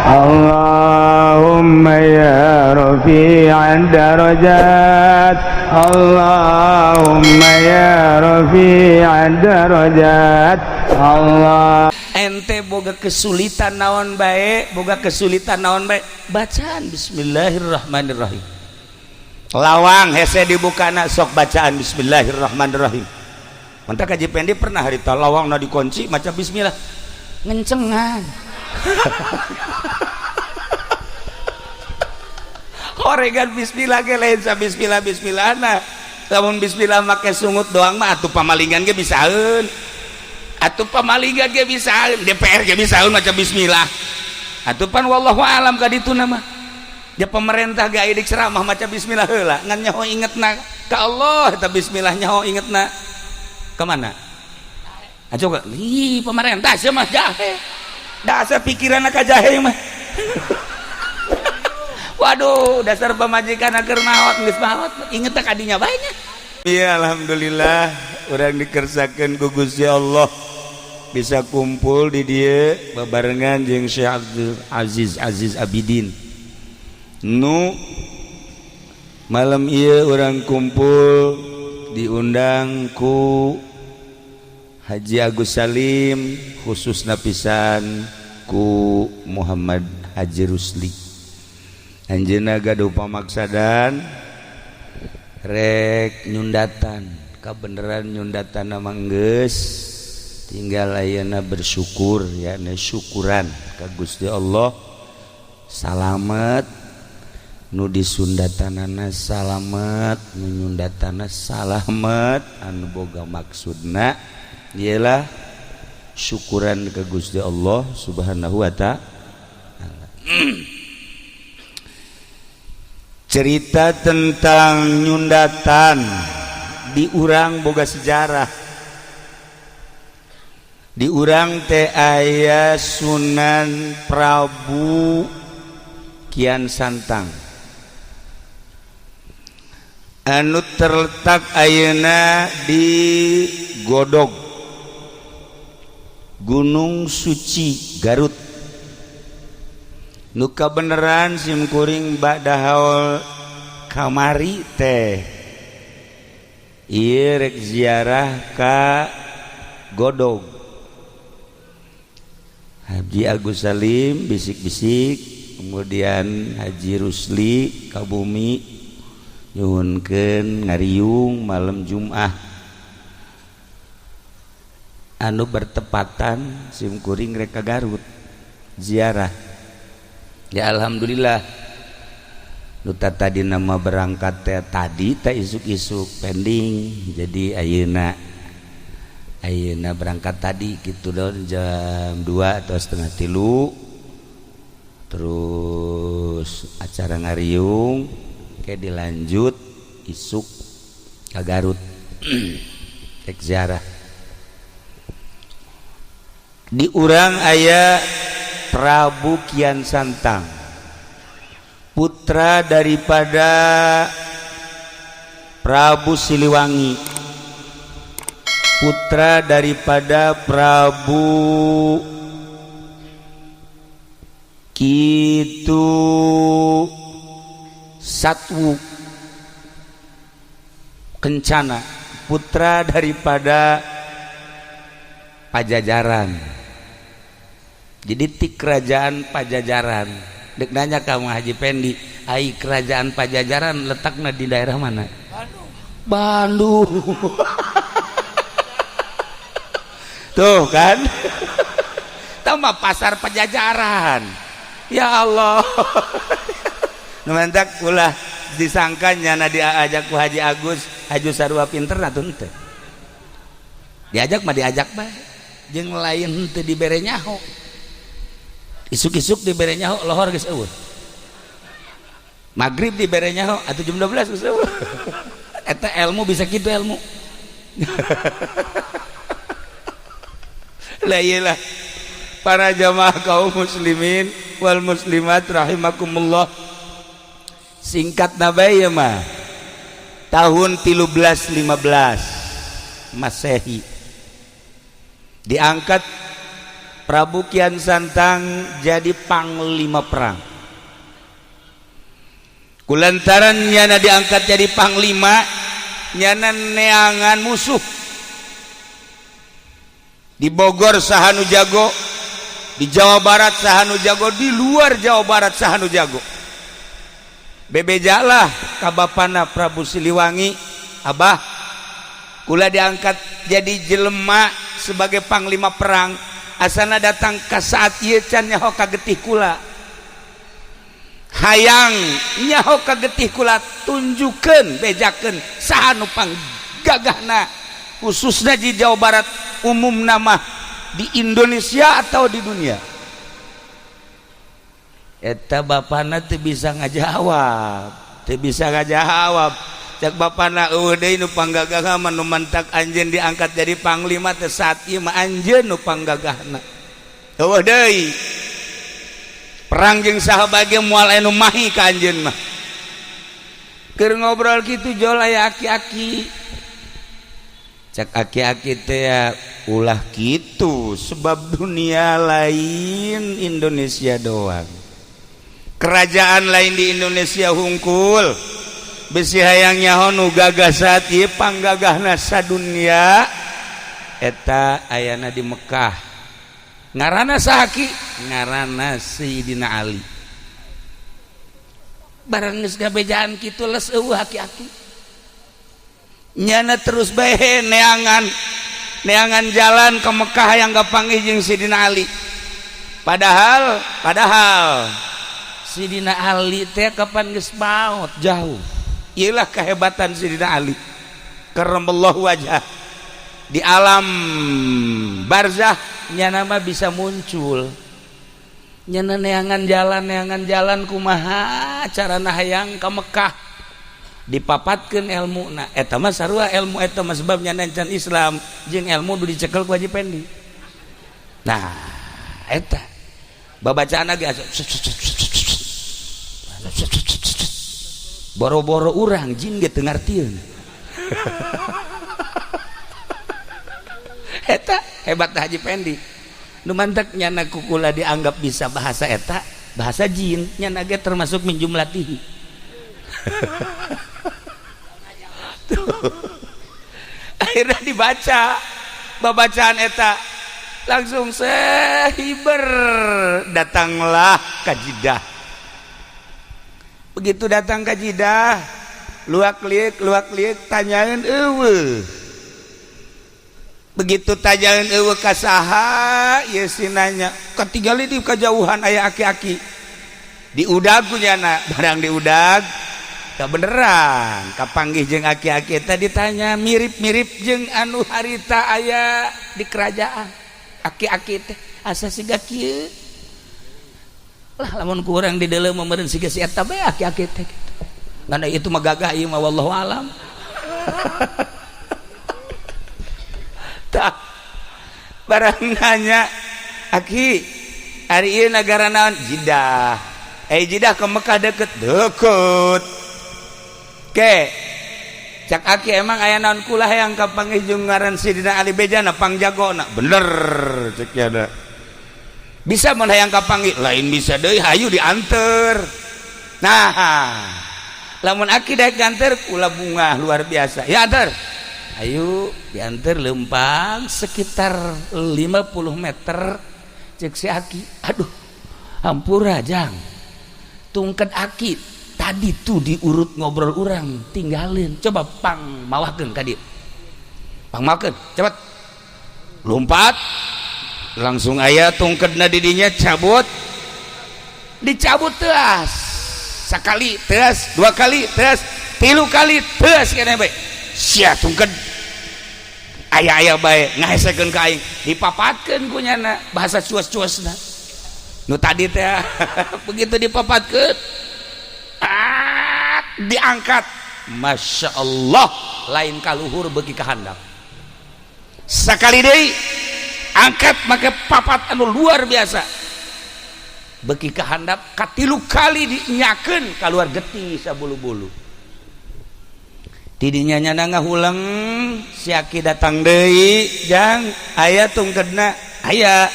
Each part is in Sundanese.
Allahumma ya rafi'ad darajat, Allahumma ya rafi'ad darajat. Allah, ente boga kesulitan naon bae, boga kesulitan naon bae, bacaan bismillahirrahmanirrahim. Lawang hese dibukana, sok bacaan bismillahirrahmanirrahim. Mantap Haji Pendi pernah harita lawang na dikunci maca bismillah ngencengan. Horegan bismillah ge lain sa bismillah bismillahna. Lamun bismillah make sungut doang mah atuh pamalingan ge bisaeun. Atuh pamalingan ge bisaeun, DPR ge bisaeun maca bismillah. Atuh pan wallahu alam ka ditu mah. Ya pemerintah ge aya ceramah maca bismillah heula, ngan nyaho ingetna ka Allah eta bismillah nyaho ingetna. Kemana? Ayo ih pemerintah sih mah jahe. Dasar pikiran ka jahe mah. Waduh, dasar pamajikan agar maot geus maot, inget tak kadinya banyak. Iya, alhamdulillah urang dikersakeun ku Gusti Allah bisa kumpul di dieu babarengan jeung Syekh Abdul Aziz Aziz Abidin. Nu malam ieu urang kumpul diundang ku Haji Agus Salim, khususna pisan ku Muhammad Haji Rusli. Anjeunna gaduh pamaksadan rek nyundatan, kabeneran nyundatan mah geus tinggal ayeuna bersyukur ya, syukuran ka Gusti Allah salamet nu disundatanana, salamet nu nyundatana, salamet anu boga maksudna ialah syukuran ke Gusti Allah Subhanahu wa ta'ala. Cerita tentang nyundatan di urang boga sejarah. Di urang teh aya Sunan Prabu Kian Santang anu terletak ayeuna di Godog, Gunung Suci, Garut. Nu kabeneran sim kuring ba'da haul kamari teh ieu rek ziarah ka Godog. Haji Agus Salim bisik-bisik, kemudian Haji Rusli ka bumi nyuhunkeun ngariung malam Jum'ah anu bertepatan sim kuring rek ka Garut ziarah. Ya alhamdulillah nu tadi nama berangkat teh tadi teh isuk-isuk pending, jadi ayeuna ayeuna berangkat tadi gitu don jam 2 atau setengah tilu, terus acara ngariung kayak dilanjut isuk ke Garut rek ziarah. Di urang aya Prabu Kian Santang, putra daripada Prabu Siliwangi, putra daripada Prabu Kitu Satwu Kencana, putra daripada Pajajaran. Jadi ti kerajaan Pajajaran. Dek nanya kamu Haji Pendi, ai kerajaan Pajajaran letaknya di daerah mana? Bandung. Bandung. Tuh kan, tambah pasar Pajajaran. Ya Allah. Mantak ulah disangkanya na diajak ku Haji Agus, Haji sarua pinter atuh henteu. Diajak mah diajak bae. Jeung lain henteu dibere nyaho. Isuk-isuk dibere nyaho lohor geus eueuh. Maghrib dibere nyaho atuh jam 12 geus eueuh. Eta ilmu bisa kitu ilmu. Lah iyalah para jamaah kaum muslimin wal muslimat rahimakumullah. Singkat nabai mah tahun 1315 Masehi diangkat Prabu Kian Santang jadi panglima perang. Kulantaran nyana diangkat jadi panglima, nyana neangan musuh di Bogor saha nu jago, di Jawa Barat saha nu jago, di luar Jawa Barat saha nu jago. Bebejalah ka bapana Prabu Siliwangi, "Abah, kula diangkat jadi jelema sebagai panglima perang, asana datang ke saat ieu can nyaho ka getih kula, hayang nyaho ka getih kula, tunjukkeun, bejakeun saha nu panggagahna, khususnya di Jawa Barat, umum nama di Indonesia atau di dunia." Eta bapana teu bisa ngajawab, teu bisa ngajawab. Cek bapana, "Euweuh deui nu panggagahna mah, nu mantak anjeun diangkat jadi panglima teh saat ieu mah anjeun nu panggagahna. Euweuh deui, perang jeung saha bae moal aya nu mahi ka anjeun mah." Keur ngobrol kitu jol aya aki-aki. Cek aki-aki teh, "Ulah kitu, sebab dunia lain Indonesia doang, kerajaan lain di Indonesia hungkul. Besi hayang nyaho nu gagah saat ieu, panggagahna sadunia eta ayana di Mekah. Ngaranna saha, Ki?" "Ngaranna Sayyidina Ali." Barang geus gabejaan kitu, les euweuh aki-aki. Nyana terus bae neangan neangan jalan ke Mekah yang kapanggih jeung Sayyidina Ali. Padahal padahal Sidina Ali teh kapan geus maot jauh. Iyalah kehebatan Sidina Ali karramallahu wajah, di alam barzah nyana mah bisa muncul. Nyana neangan jalan, neangan jalan, kumaha carana hayang ka Mekah, dipapatkeun ilmu. Na eta mah sarua ilmu eta mah, sebab nyana can Islam jeung ilmu nu dicekel ku Haji Pendi. Nah, eta babacaan ge boro-boro urang, jin ge teu ngartieun. Eta hebat Haji Pendi. Nu mantak nyana kukula dianggap bisa bahasa eta, bahasa jin, nyana ge termasuk min jumlatihi. Tuh. Akhirnya dibaca babacaan eta, langsung sehiber datanglah ke Jidah. Begitu datang ke Jidah, luak liuk luak liuk, tanyain euweuh. Begitu tanyain euweuh, ka saha ieu si nanya, katinggali di kejauhan aya aki-aki. Diudag ku nyana. Barang diudag, beneran kapanggih jeung aki-aki. Tadi ditanya, mirip-mirip jeung anu harita aya di kerajaan. Aki-aki teh asa siga kieu lah, lamun kurang di dalam meureun siga si eta bae aki-aki teh gitu. Ngan itu mah gagah ieu mah, wallahu alam. Tah, barang nanya, "Aki, ari ieu nagara naon?" "Jidah." "Eh, Jidah ke Mekah deket?" "Deket." "Ke cak aki emang aya naon kula hayang kapanggih jeung ngaran Sidina Ali, bejana pangjagona?" "Bener," cek ada. "Bisa mun hayang kapanggih?" "Lain bisa deui, hayu dianter." "Nah, lamun aki daek nganter kula bungah luar biasa." "Ya anter." Ayo dianter, lempang sekitar 50 meter, cek si aki, "Aduh, hampura jang, tungket aki tadi tuh diurut ngobrol orang tinggalin, coba pang mawakeun ka dieu, pang mawakeun cepet." Lompat, langsung aya tungketna didinya, cabut, dicabut teas sekali, teas dua kali, teas tilu kali, teas kene bae. "Sia tungket aya-aya bae ngahesekeun ka aing," dipapatkeun ku nyana bahasa cuas-cuasna nu tadi teh. Begitu dipapatkeun, ah, diangkat, Masya Allah, lain kaluhur bagi kehandap. Sekali deui angkat make papat anu luar biasa, beki kehandap. Katilu kali dinyakeun, keluar getih sabulu-bulu. Tidinya nyana ngahuleng. Si aki datang deui, "Jang, aya tungkedna?" "Aya."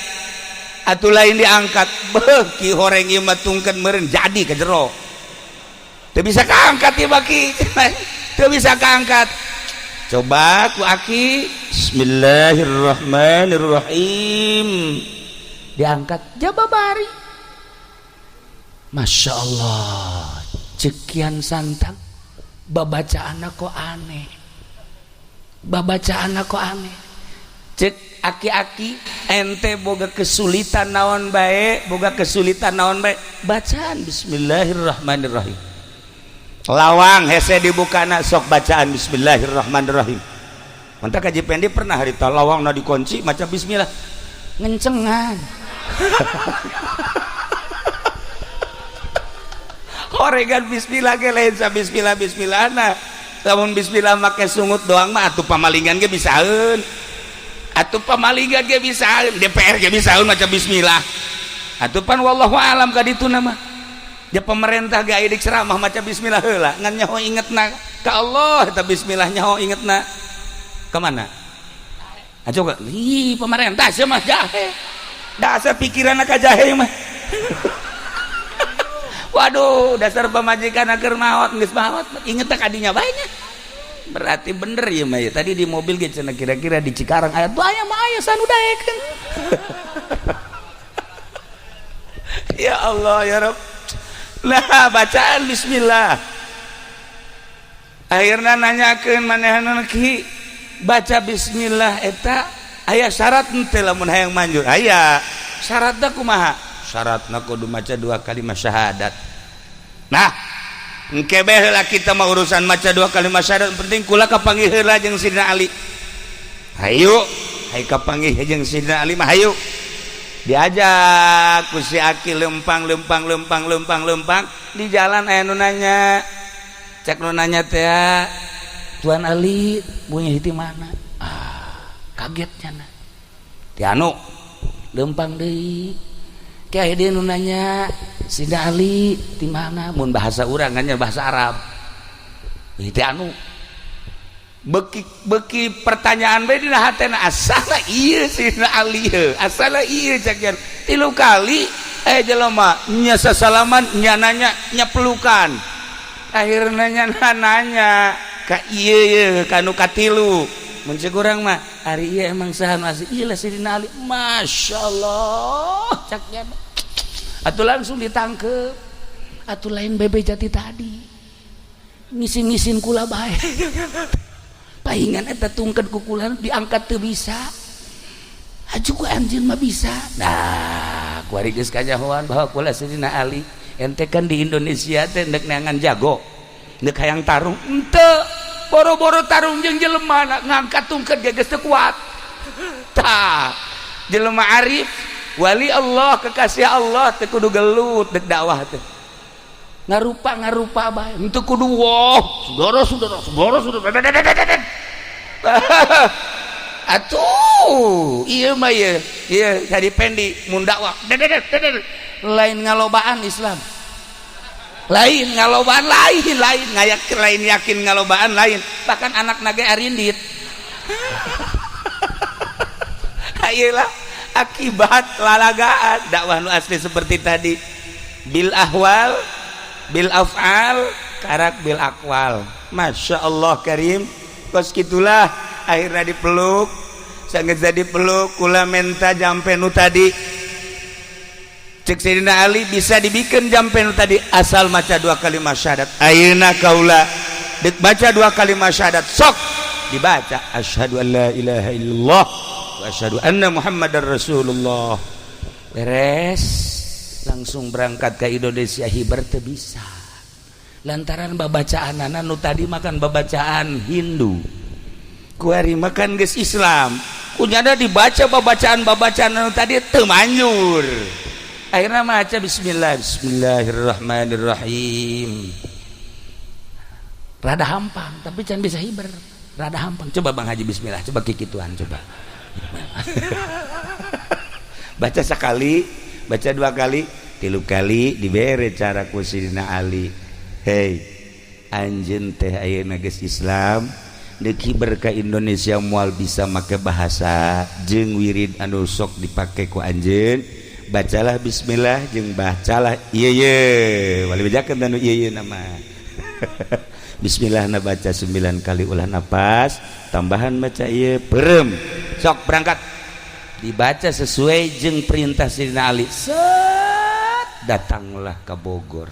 Atuh lain diangkat. Beuh, ki horeng ieu mah tungkeun meureun jadi ke jero. Teu bisa kaangkat ieu mah, Ki. Teu bisa kaangkat. Coba ku aki, bismillahirrahmanirrahim. Diangkat jababari. Masya Allah, cek Kian Santang, babacaan kok aneh, babacaan kok aneh. Cek aki-aki, ente boga kesulitan naon bae, boga kesulitan naon bae, bacaan bismillahirrahmanirrahim. Lawang hese dibuka, sok bacaan bismillahirrahmanirrahim. Mantap. Kaji Pendi pernah harita lawang na dikunci, maca bismillah ngencengan. Horegan bismillah ge lain sa bismillah bismillah. Nah, lamun bismillah make sungut doang mah atuh pamalingan ge bisaeun, atuh pamalingan ge bisaeun, DPR ge bisaeun maca bismillah atuh. Pan wallahu alam ka ditu nama ya, pemerintah ge aya ceramah maca bismillah heula, ngan nyaho ingetna ka Allah. Eta bismillah nyaho ingetna kemana? Ayo, ih, pemerintah sih mah jahe, dasar pikiran ka jahe mah. Waduh, dasar pamajikan agar maot, geus maot inget tak kadinya banyak. Berarti bener ya mah ya. Tadi di mobil gitu cenah, kira-kira di Cikarang aya tuh, aya mah aya sanu daekeun. Ya Allah, ya Rabb. Nah, bacaan bismillah akhirnya nanyakeun manehna, "Ki, baca bismillah eta aya syarat henteu lamun hayang manjur?" "Aya." "Syaratna kumaha?" "Syaratna kudu maca dua kalimat syahadat." Nah, engke bae heula kita mah urusan maca dua kalimat syahadat, penting kula kapanggih heula jeung Sidina Ali. Hayu, hayu kapanggih jeung Sidina Ali mah, hayu. Diajak ku si aki lempang lempang lempang lempang lempang, di jalan aya nu nanya. Cek nu nanya teh, "Tuan Ali punya di mana?" Ah, kagetnya. Nah, ti anu lempang deui kayak dia nu nanya, "Sidina Ali di mana?" Mun bahasa urang kan bahasa Arab ti anu beki beki pertanyaan bae dina hatena, asala ieu Sidina Ali heuh, asala ieu cek jan. Tilu kali eh jelema nya sasalaman, nya nanya, nya pelukan. Akhirnya nya nanya ka ieu ye ka nu katilu. Mun ceuk urang mah, "Ari ieu emang saha nu asli?" "Ieu lah Sidina Ali." Masyaallah, cak nya atuh langsung ditangkep atuh. Lain bebe jati tadi ngisin-ngisin kula bae, pahingan eta tungkeun kukulan diangkat teu bisa, aju ku anjeun mah bisa. Nah, kuari geus kanyahoan bahwa kula Sidina Ali. Ente kan di Indonesia teh ndek neangan jago, ndek hayang tarung ente, boro-boro tarung jeung jelema, ngangkat tungkeun ge geus teu kuat. Tah, jelema arif, wali Allah, kekasih Allah teu kudu gelut. Dek dakwah teh ngarupa ngarupa bae, henteu kudu wah, saudara saudara saudara saudara. Atuh ieu mah ieu ieu jadi pendi mun dakwah lain ngalobaan Islam, lain ngalobaan, lain lain ngayak, lain yakin ngalobaan, lain bahkan anak naga arindit. Ayolah, akibat lalagaan. Dakwah nu asli seperti tadi, bil ahwal, bil af'al, karak bil akwal. Masya Allah karim. Kos gitulah akhirnya dipeluk, sangat jadi peluk, kula menta jampe nu tadi. Cek Sayyidina Ali, bisa dibikin jampe nu tadi asal maca dua kalimat syahadat. Ayeuna kaula dek baca dua kalimat syahadat. Sok dibaca, asyhadu an la ilaha illallah wa asyhadu anna muhammadar rasulullah. Beres, langsung berangkat ke Indonesia. Hiber teu bisa lantaran babacaan nu tadi makan babacaan Hindu, kuari makan geus Islam, kunyana dibaca babacaan-babacaan nu tadi teu manjur. Akhirnya maca bismillah, bismillahirrahmanirrahim, rada hampang tapi can bisa hiber, rada hampang. Coba Bang Haji bismillah, coba kikituan, coba baca sekali, baca dua kali, tilu kali, dibere cara ku Sidina Ali, "Hei, anjeun teh ayeuna geus Islam, deuk hiber ka Indonesia moal bisa make bahasa jeung wirid anu sok dipake ku anjeun. Bacalah bismillah jeung bacalah ieu ye wali bejakeun anu ieu ye nama. Bismillah na baca 9 kali, ulah napas tambahan, baca ieu, perem, sok berangkat. Dibaca sesuai jeung perintah Sidina Ali. Set, datanglah ke Bogor.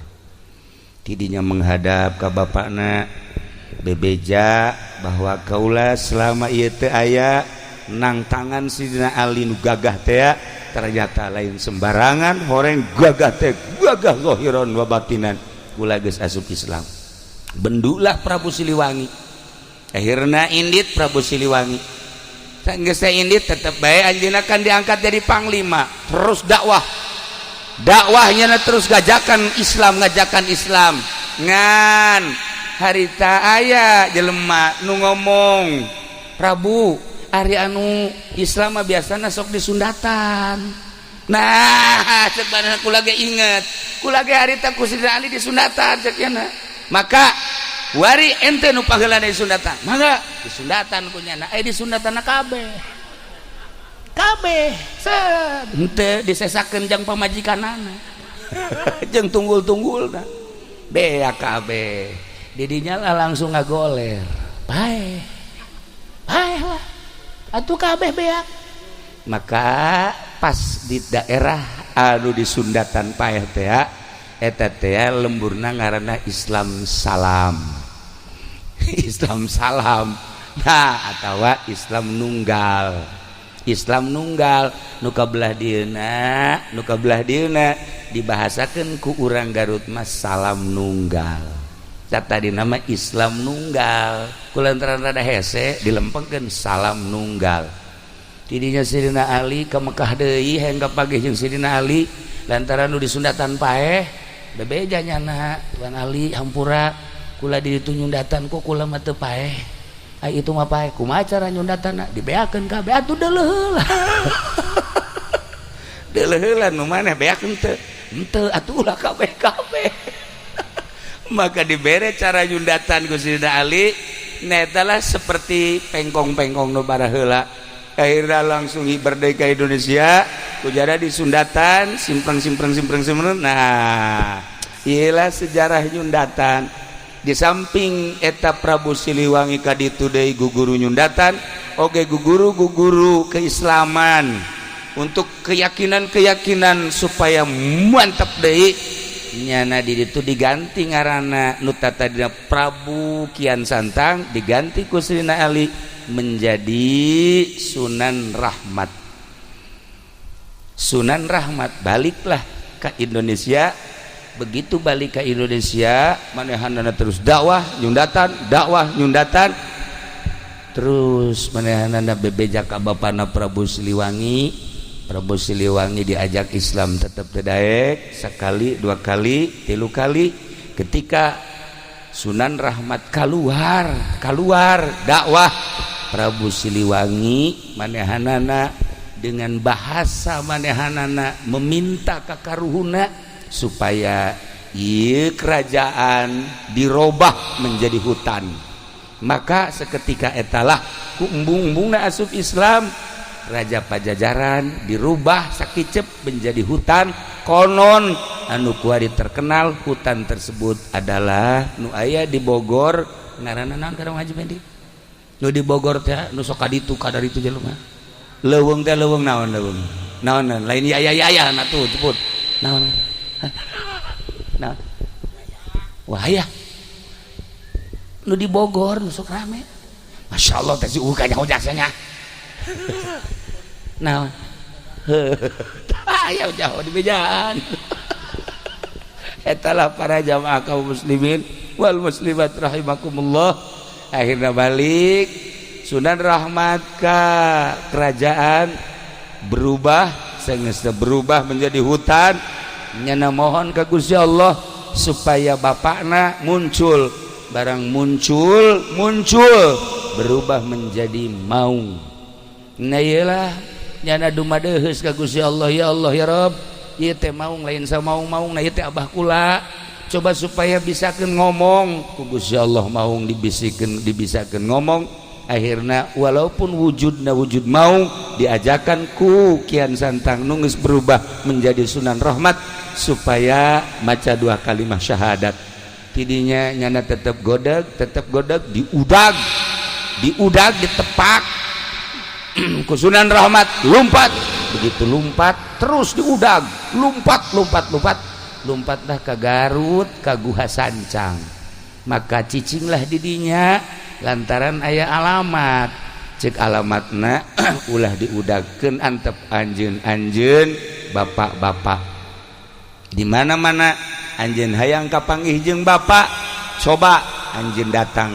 Tidinya menghadap ke bapakna, bebeja bahwa kaula selama ieu teu aya nang tangan Sidina Ali nu gagah teh. Ternyata lain sembarangan, horeng gagah teh, gagah zahiran wa batinan. Kula geus asup Islam. Bendulah Prabu Siliwangi. Akhirna indit Prabu Siliwangi. Geus indit, tetep bae anjeunna kan diangkat jadi panglima. Terus dakwah, dakwahnya terus ngajakan Islam, ngajakan Islam. Ngan harita aya jelema nu ngomong, "Prabu, ari anu Islam mah biasana sok disundatan." Nah, cek badan kula ge inget, kula ge harita ku Sidina Ali disundatan, cek nya. Maka wari ente nu paheulana disundatan, mangga disundatan ku nyana. Eh, disundatan kabeh kabeh, set, henteu disesakeun jang pamajikanana jeung tunggul-tunggulna, beak kabeh. Didinya lah langsung ngagoler, paeh, paeh lah atuh, kabeh beak. Maka pas di daerah anu disundatan paeh teh, eta teh lemburna ngaranna Islam salam, Islam salam. Nah, atawa Islam nunggal, Islam nunggal. Nu kabelah dieuna, nu kabelah dieuna dibahasakeun ku urang Garut mah salam nunggal. Tadi nama Islam nunggal, kulantaran rada hese dilempengkeun salam nunggal. Tidinya Sidina Ali ke Mekah deui, hayang kapanggih jeung Sidina Ali lantaran nu disundatan paeh. Bebeja nyana, "Tuan Ali, hampura, kula di ditu nyundatan, kok kula mah teu paeh." Ai itu mah paeh. Kumaha cara nyundatan? Dibeakeun kabeh atuh. Deuleuh heula, deuleuh heula. Nu maneh beak henteu? Henteu. Atuh ulah kabeh kabeh. Maka dibere cara nyundatan ku Sidina Ali netalah seperti pengkong-pengkong nu baraheula. Akhirnya langsung merdeka Indonesia, kujara disundatan, simpreng simpreng simpreng simpreng. Nah, iyalah sejarah nyundatan. Di samping eta Prabu Siliwangi kaditu deui guguru nyundatan oge, guguru guguru keislaman untuk keyakinan-keyakinan supaya mantap deui. Nyana di ditu diganti ngaranna, nu tadina Prabu Kian Santang diganti ku Sidina Ali menjadi Sunan Rahmat. Sunan Rahmat baliklah ke Indonesia. Begitu balik ke Indonesia, manehanana terus dakwah nyundatan, dakwah nyundatan terus. Manehanana bebeja ka bapana Prabu Siliwangi. Prabu Siliwangi diajak Islam tetap daek, sekali, dua kali, tilu kali. Ketika Sunan Rahmat keluar, keluar dakwah, Prabu Siliwangi manehanana dengan bahasa manehanana meminta ka karuhuna supaya ieu kerajaan dirobah menjadi hutan. Maka seketika etalah ku embung-embungna asup Islam, Raja Pajajaran dirubah sakicep menjadi hutan. Konon anu kuari terkenal hutan tersebut adalah nu aya di Bogor. Ngaranna naon, Karang Haji Pendi? Nu di Bogor teh, nu sok kaditu kadar itu jelema leuweung teh, leuweung naon, leuweung naon? Lain ya ya ya ya, nah tuh ceput, naon naon? Wah ya, nu di Bogor nu sok rame. Masya Allah teh, si kanyaho jasanya naon? Aya jauh di bejaan. Etalah para jamaah kaum muslimin wal muslimat rahimakumullah. Akhirnya balik Sunan Rahmat ke kerajaan, berubah, sengesta berubah menjadi hutan. Nyana mohon ke Gusti Allah supaya bapakna muncul. Barang muncul, muncul berubah menjadi maung. Nah, iyalah, nyana dumadeheus ka Gusti Allah, "Ya Allah, ya Rabb, ieu teh maung lain sa maung-maung. Nah, ieu teh abah kula, coba supaya bisakeun ngomong." Ku Gusti Allah maung dibisikeun, dibisakeun ngomong. Akhirna walaupun wujudna wujud maung, diajakan ku Kian Santang nu geus berubah menjadi Sunan Rahmat supaya maca dua kalimat syahadat. Tidinya nyana tetap godeg, tetap godeg, diudag, diudag, ditepak ku Sunan Rahmat, lompat. Begitu lompat, terus diudag, lompat, lompat, lompat, lompatlah ke Garut, ke Guha Sancang. Maka cicinglah didinya lantaran aya alamat. Cek alamatna, ulah diudagkeun, antep anjeun, anjeun bapak-bapak di mana-mana anjeun hayang kapanggih jeung bapak, coba anjeun datang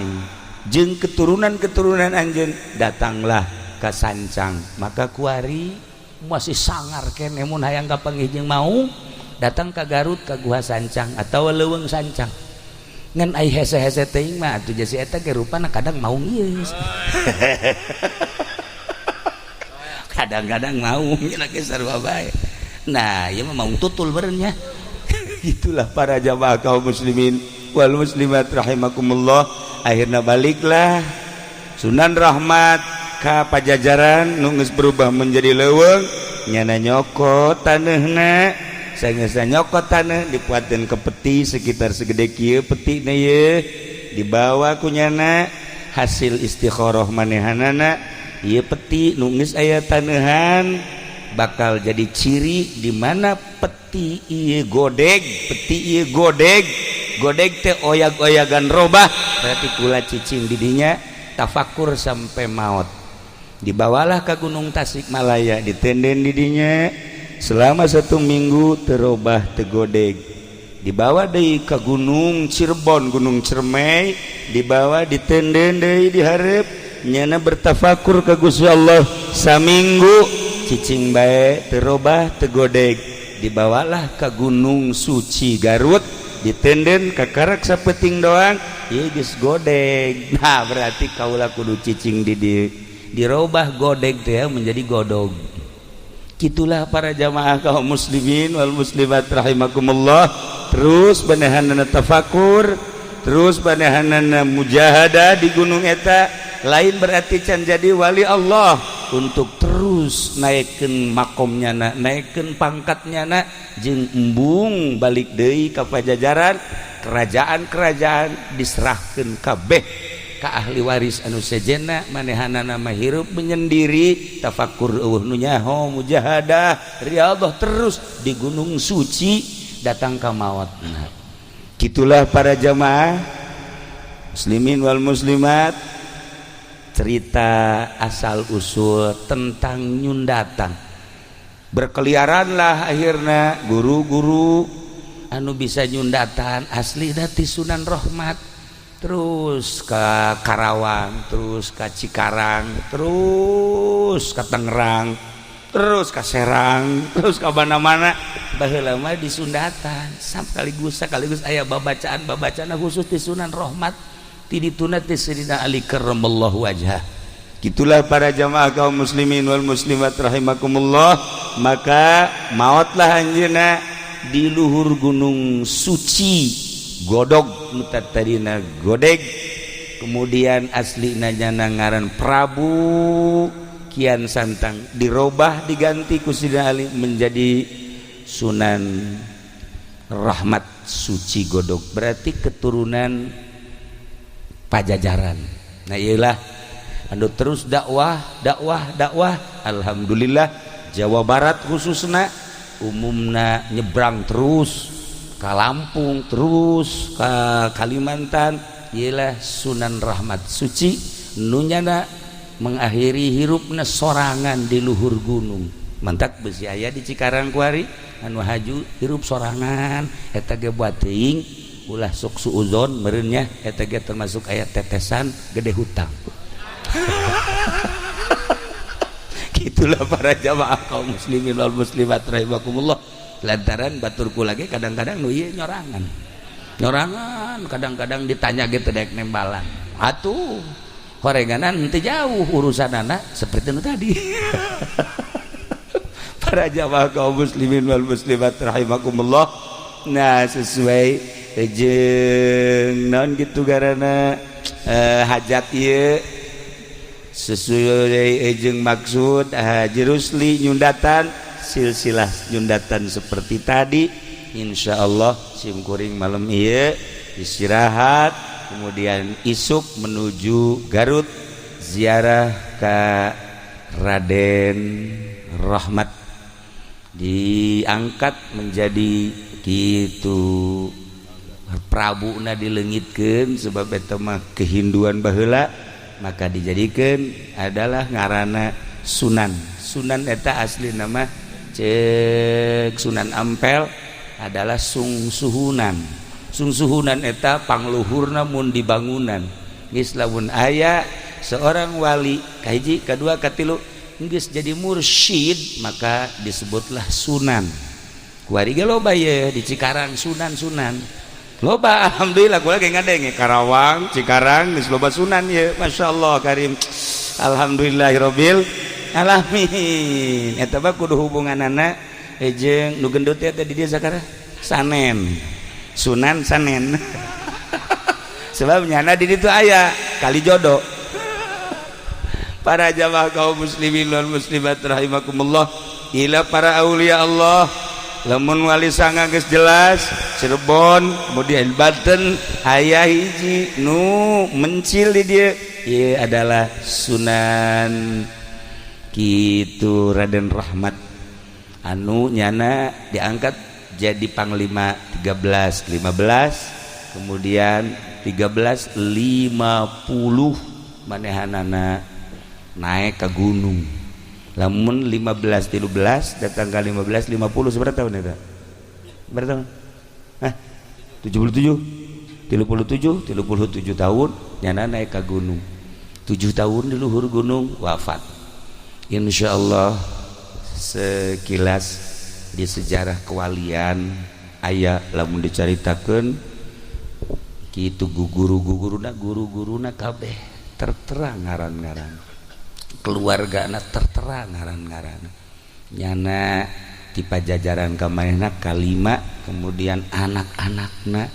jeung keturunan-keturunan anjeun, datanglah ke Sancang. Maka kuari masih sangar keneh mun hayang kapanggih jeung maung, datang ke Garut, ke Guha Sancang atau Leuweung Sancang. Ngan ai hese-hese teuing mah atuh jasi eta ge rupana kadang maung ieu, kadang-kadang maung nya sarua bae. Nah, ieu mah maung tutul beureun nya. Itulah para jamaah kaum muslimin wal muslimat rahimakumullah. Akhirnya baliklah Sunan Rahmat ka Pajajaran nu geus berubah menjadi leuweung. Nyana nyokot taneuhna. Sanggeusna nyokot taneuh, dipuateun ke peti sekitar segede kieu petina ye, dibawa ku nyana hasil istikharah manehanana. Ieu peti nu geus aya taneuhan bakal jadi ciri di mana peti ieu godeg, peti ieu godeg, godeg teh oyag-oyagan robah, berarti kula cicing didinya tafakur sampai maut. Dibawalah ke Gunung Tasikmalaya, ditenden didinya selama satu minggu, terobah, teu godeg. Dibawa deui ke Gunung Cirebon, Gunung Cermai, dibawa, ditenden deui dihareup. Nyana bertafakur ke Gusti Allah saminggu, cicing bae, terobah, teu godeg. Dibawalah ke Gunung Suci Garut, ditenden kakarak sapeting doang, ieu geus godeg. Nah, berarti kaula kudu cicing di dieu. Dirobah godeg teh menjadi godog. Gitulah para jamaah kaum muslimin wal muslimat rahimakumullah. Terus manehanana tafakur, terus manehanana mujahadah di gunung eta. Lain berarti can jadi wali Allah, untuk terus naikkan makomnya na, naikkan pangkatnya na, jeung embung balik deui ka Pajajaran. Kerajaan-kerajaan diserahkan kabeh ka ahli waris anu sejenna. Manehanana mah hirup menyendiri, tafakur, euweuh nu nyaho, mujahadah, riyadhah terus di Gunung Suci, datang ka maotna. Gitulah para jamaah muslimin wal muslimat, cerita asal usul tentang nyundatang. Berkeliaranlah akhirnya guru-guru anu bisa nyundatan asli dati Sunan Rahmat, terus ke Karawang, terus ke Cikarang, terus ke Tangerang, terus ke Serang, terus ke mana-mana. Baheula mah disundatan sekaligus sekaligus aya babacaan babacaan khusus di Sunan Rahmat, ti dituna ti Sayyidina Ali karramallahu wajhah. Gitulah para jamaah kaum muslimin wal muslimat rahimakumullah. Maka maotlah anjeunna di luhur Gunung Suci Godog nu tadina godeg. Kemudian asli nyana ngaran Prabu Kian Santang, dirobah, diganti ku Sidina Ali menjadi Sunan Rahmat Suci Godog, berarti keturunan Pajajaran. Nah, iyalah anu terus dakwah, dakwah, dakwah. Alhamdulillah, Jawa Barat khususnya, umumna nyebrang terus ke Lampung, terus ke Kalimantan. Ialah Sunan Rahmat Suci nunyana mengakhiri hirupna sorangan di luhur gunung. Mantak besi aya di Cikarang kuari anu haju hirup sorangan. Eta ge buat teuing ulah sok suuzon meureun nya, eta ge termasuk aya tetesan gede hutang. Itulah para jamaah kaum muslimin wal muslimat rahimakumullah. Lantaran baturku lagi kadang-kadang nu ieu nyorangan nyorangan, kadang-kadang ditanya gitu dek nembalan atuh horenganan henteu jauh urusan anak seperti itu tadi. Para jamaah kaum muslimin wal muslimat rahimakumullah. Nah, sesuai jeung naon gitu garana hajat ieu. Sesuai jeung maksud Haji Rusli nyundatan, silsilah nyundatan seperti tadi. Insya Allah simkuring malam ieu istirahat, kemudian isuk menuju Garut, ziarah ke Raden Rahmat, diangkat menjadi gitu Prabu na dilengitkan, sebab eta mah kehinduan baheula, maka dijadikan adalah ngarana Sunan. Sunan eta asli nama cek Sunan Ampel adalah Sungsuhunan. Sungsuhunan eta pangluhurna mun dibangunan. Geus lamun aya seorang wali kahiji, kedua, katilu, geus jadi mursyid, maka disebutlah sunan. Kuari ge loba ye di Cikarang sunan-sunan loba. Alhamdulillah, kula ge ngadenge Karawang, Cikarang geus loba sunan ye. Masya Allah karim, alhamdulillahirabbil alamin. Eta mah kudu hubunganana jeung nu gendut teh di dieu sakara Sanen, Sunan Sanen, sebab nyana di ditu aya kali jodoh. Para jamaah kaum muslimin wal muslimat rahimakumullah, ila para aulia Allah, lamun wali sanga geus jelas Cirebon, kemudian Banten aya hiji nu mencil di dieu, ieu adalah Sunan kitu Raden Rahmat anu nyana diangkat jadi panglima 13 15, kemudian 13 50 manehanana naik ke gunung. Lamun 15 13 datang ke 15 50, seberapa tahun itu? Berapa tahun? Hah? 77, 37, 37 tahun nyana naik ke gunung, 7 tahun di luhur gunung wafat. Insya Allah sekilas di sejarah kewalian aya lamun dicaritakeun kitu, guru-guruna, guru-guruna kabeh tertera ngaran-ngaran, keluarga tertera ngaran-ngaran. Nyana di Pajajaran kamanehna kalima, kemudian anak-anakna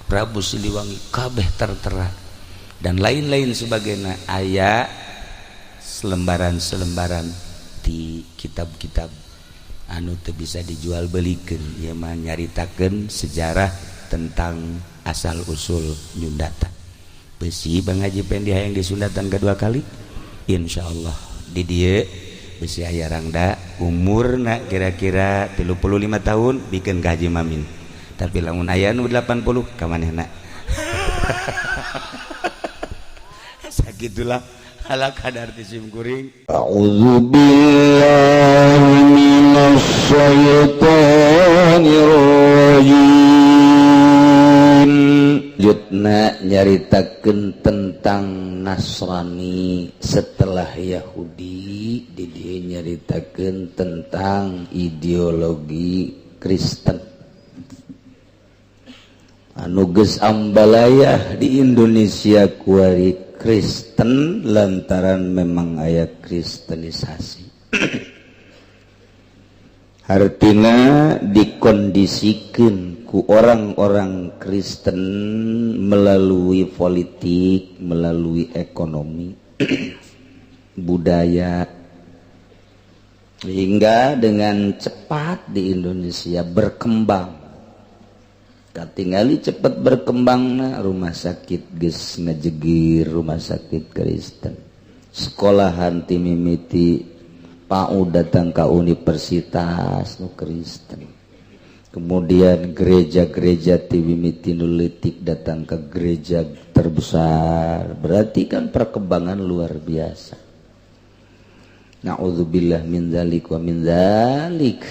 Prabu Siliwangi kabeh tertera dan lain-lain sebagainya. Aya selembaran-selembaran di kitab-kitab anu teu bisa dijual belikan, ieu mah nyaritakeun sejarah tentang asal usul nyundatan. Besi Bang Haji Pendi hayang disundatan kedua kali, insya Allah di dieu besi aya rangda umurna kira-kira 35 tahun bikin ka Haji Mamin, tapi lamun aya nu 80 ka manehna. Sagitulah ala kadar ti sim kuring. أعوذ بالله من الشيطان الرجيم. Jutna nyaritakeun tentang Nasrani setelah Yahudi, di dieu nyaritakeun tentang ideologi Kristen anu geus ambalayah di Indonesia kuari. Kristen lantaran memang aya kristenisasi, hartina dikondisikan ku orang-orang Kristen melalui politik, melalui ekonomi, budaya, hingga dengan cepat di Indonesia berkembang. Katingali cepat berkembang, rumah sakit geus ngejegir rumah sakit Kristen, sekolahan ti mimiti PAUD datang ke universitas nu Kristen, kemudian gereja-gereja ti mimiti nu leutik datang ke gereja terbesar. Berarti kan perkembangan luar biasa. Na'udzubillah min dzalik wa min dzalik.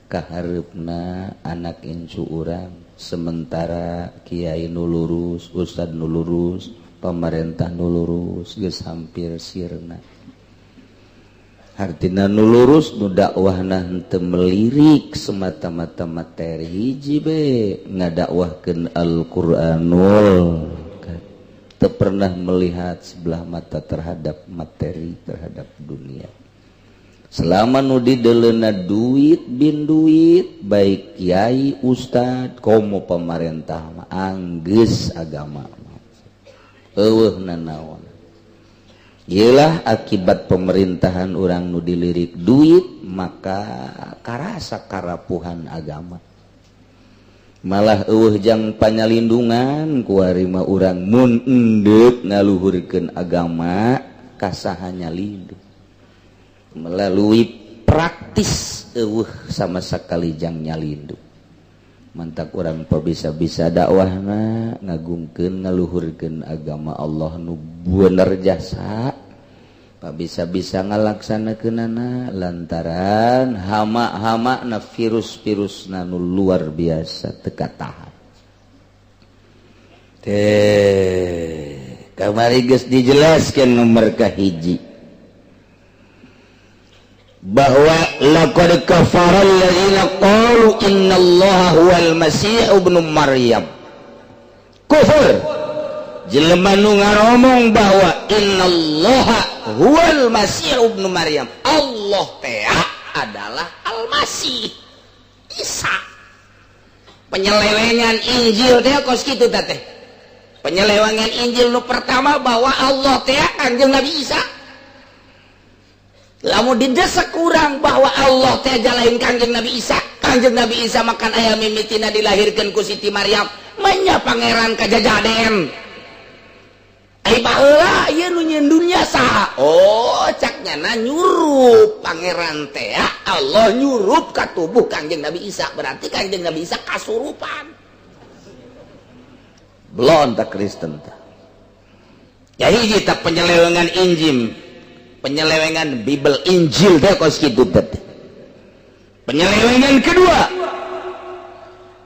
Kahareupna anak incu urang, sementara kiai nu lurus, ustad nu lurus, pemerintah nu lurus geus hampir sirna. Hartina nu lurus nu dakwahna henteu melirik semata-mata materi, hiji be ngadakwahkeun Al-Qur'anul, teu pernah melihat sebelah mata terhadap materi, terhadap dunia. Selama nu dideleuna duit bin duit, baik kiai, ustad, komo pemerintah mah anggeus agama eueuh nanaon. Iyalah akibat pemerintahan orang nu dilirik duit, maka karasa karapuhan agama, malah euweuh jang panyalindungan. Kuari mah urang mun endek ngaluhurkeun agama, kasaha nyalindung? Melalui praktis euweuh sama sekali jang nyalindung. Mantak urang bisa-bisa dakwahna ngagungkeun, ngaluhurkeun agama Allah nu bener jasa, bisa-bisa ngalaksanakeunana, lantaran hama-hama na, virus-virus nu luar biasa teu katahan teh. Kamari geus dijelaskan nomor kahiji bahwa laqad kafara alladzina qalu innallaha huwal masih ibnu Maryam. Kufur jelema nu ngaromong bahwa innallaha huwal masih ibnu Maryam, Allah teh adalah Al-Masih Isa. Penyelewengan Injil teh kos kitu teh. Penyelewengan Injil nu pertama bahwa Allah teh Kanjeng Nabi Isa. Lamun didesak kurang bahwa Allah teh lain Kanjeng Nabi Isa, Kanjeng Nabi Isa makan aya mimitina dilahirkan ku Siti Maryam, menya pangeran kajajaden. Ai baheula ieu nu nyieun dunya saha? Oh, cak nyana nyurup pangeran teh Allah, nyurup ka tubuh Kanjeng Nabi Isa, berarti Kanjeng Nabi Isa kasurupan. Belum tak Kristen tah. Ya, hiji tak penyelewengan Injil, penyelewengan Bible Injil teh kos kitu teh. Penyelewengan kedua,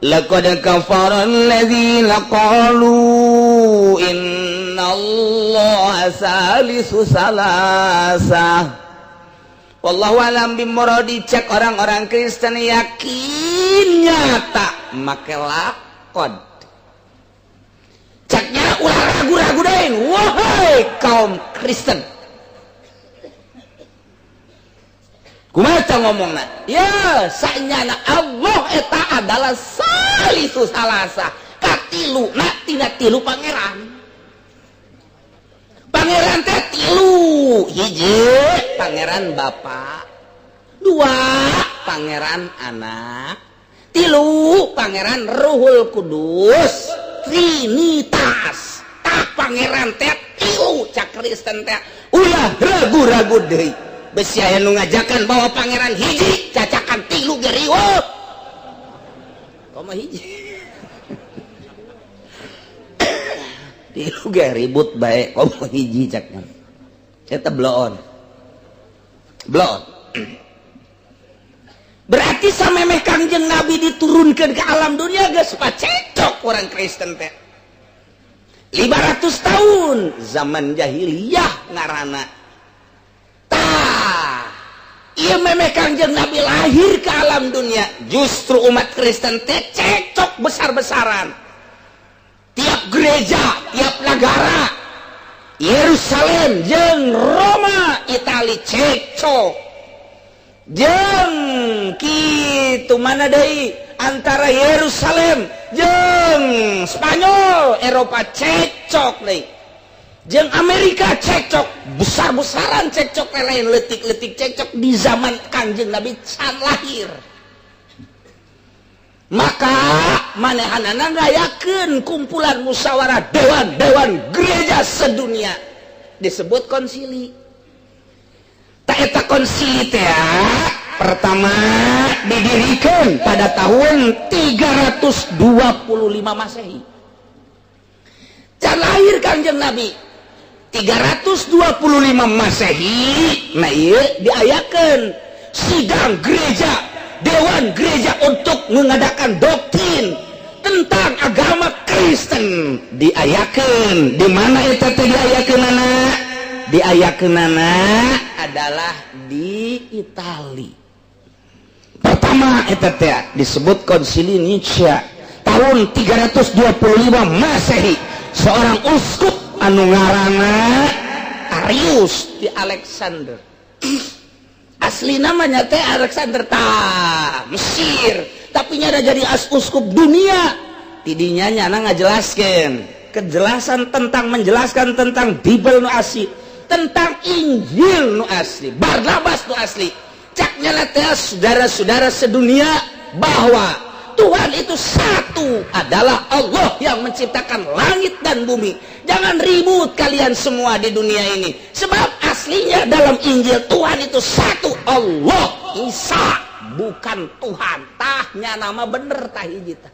laqad kafara alladzina qalu innallaha salisu salasa. Wallahu alam bimuradi. Cek orang-orang Kristen yakin nyata make laqad, ceknya ulah ragu-ragu deui, wahai kaum Kristen. Kumaha ngomongna? Ya, sanyana Allah eta adalah salisu salasa, katilu na tina tilu pangeran. Pangeran teh tilu: hiji pangeran Bapa, dua pangeran Anak, tilu pangeran Ruhul Kudus, Trinitas. Tak pangeran teh tilu, cak Kristen teh ulah ragu-ragu deui. Besi aya nu ngajakan bahwa pangeran hiji, cacakan tilu ge riweuh. Komo hiji, tilu ge ribut bae, komo hiji caknya. Eta bloon bloon. Berarti samemeh Kangjeng Nabi diturunkan ke alam dunia geus pacecok orang Kristen teh 500 tahun, zaman jahiliyah ngarana. Tah, ieu memeh Kangjeng Nabi lahir ke alam dunia, justru umat Kristen teh cekcok besar-besaran. Tiap gereja, tiap negara, Yerusalem jeung Roma, Itali cekcok jeung kitu, mana deui, antara Yerusalem jeung Spanyol, Eropa cekcok deui, jeung Amerika cekcok besar-besaran. Cekcok lain letik-letik, cekcok di zaman Kangjeng Nabi can lahir. Maka manehanana ngayakeun kumpulan musyawarah dewan-dewan gereja sedunia, disebut konsili. Tak eta konsili teh pertama didirikan pada tahun 325 Masehi, can lahir Kangjeng Nabi. 325 Masehi. Nah, iya diayakan sidang gereja, dewan gereja untuk mengadakan doktrin tentang agama Kristen. Diayakan di mana itu teh? Diayakeun anak, diayakeun anak adalah di Itali. Pertama eta teh disebut Konsili Nicea tahun 325 Masehi. Seorang uskup anu ngaranna Arius di Alexander, asli namanya teh Alexander ta Mesir, tapi nyada jadi as uskup dunia. Tidinya nyana ngajelaskan kejelasan tentang, menjelaskan tentang Bible nu asli. Tentang Injil nu asli, Barnabas nu asli. Caknya teh, saudara-saudara sedunia, bahwa Tuhan itu satu, adalah Allah yang menciptakan langit dan bumi. Jangan ribut kalian semua di dunia ini, sebab aslinya dalam Injil Tuhan itu satu, Allah. Isa bukan Tuhan. Tahnya nama bener tah hiji tah.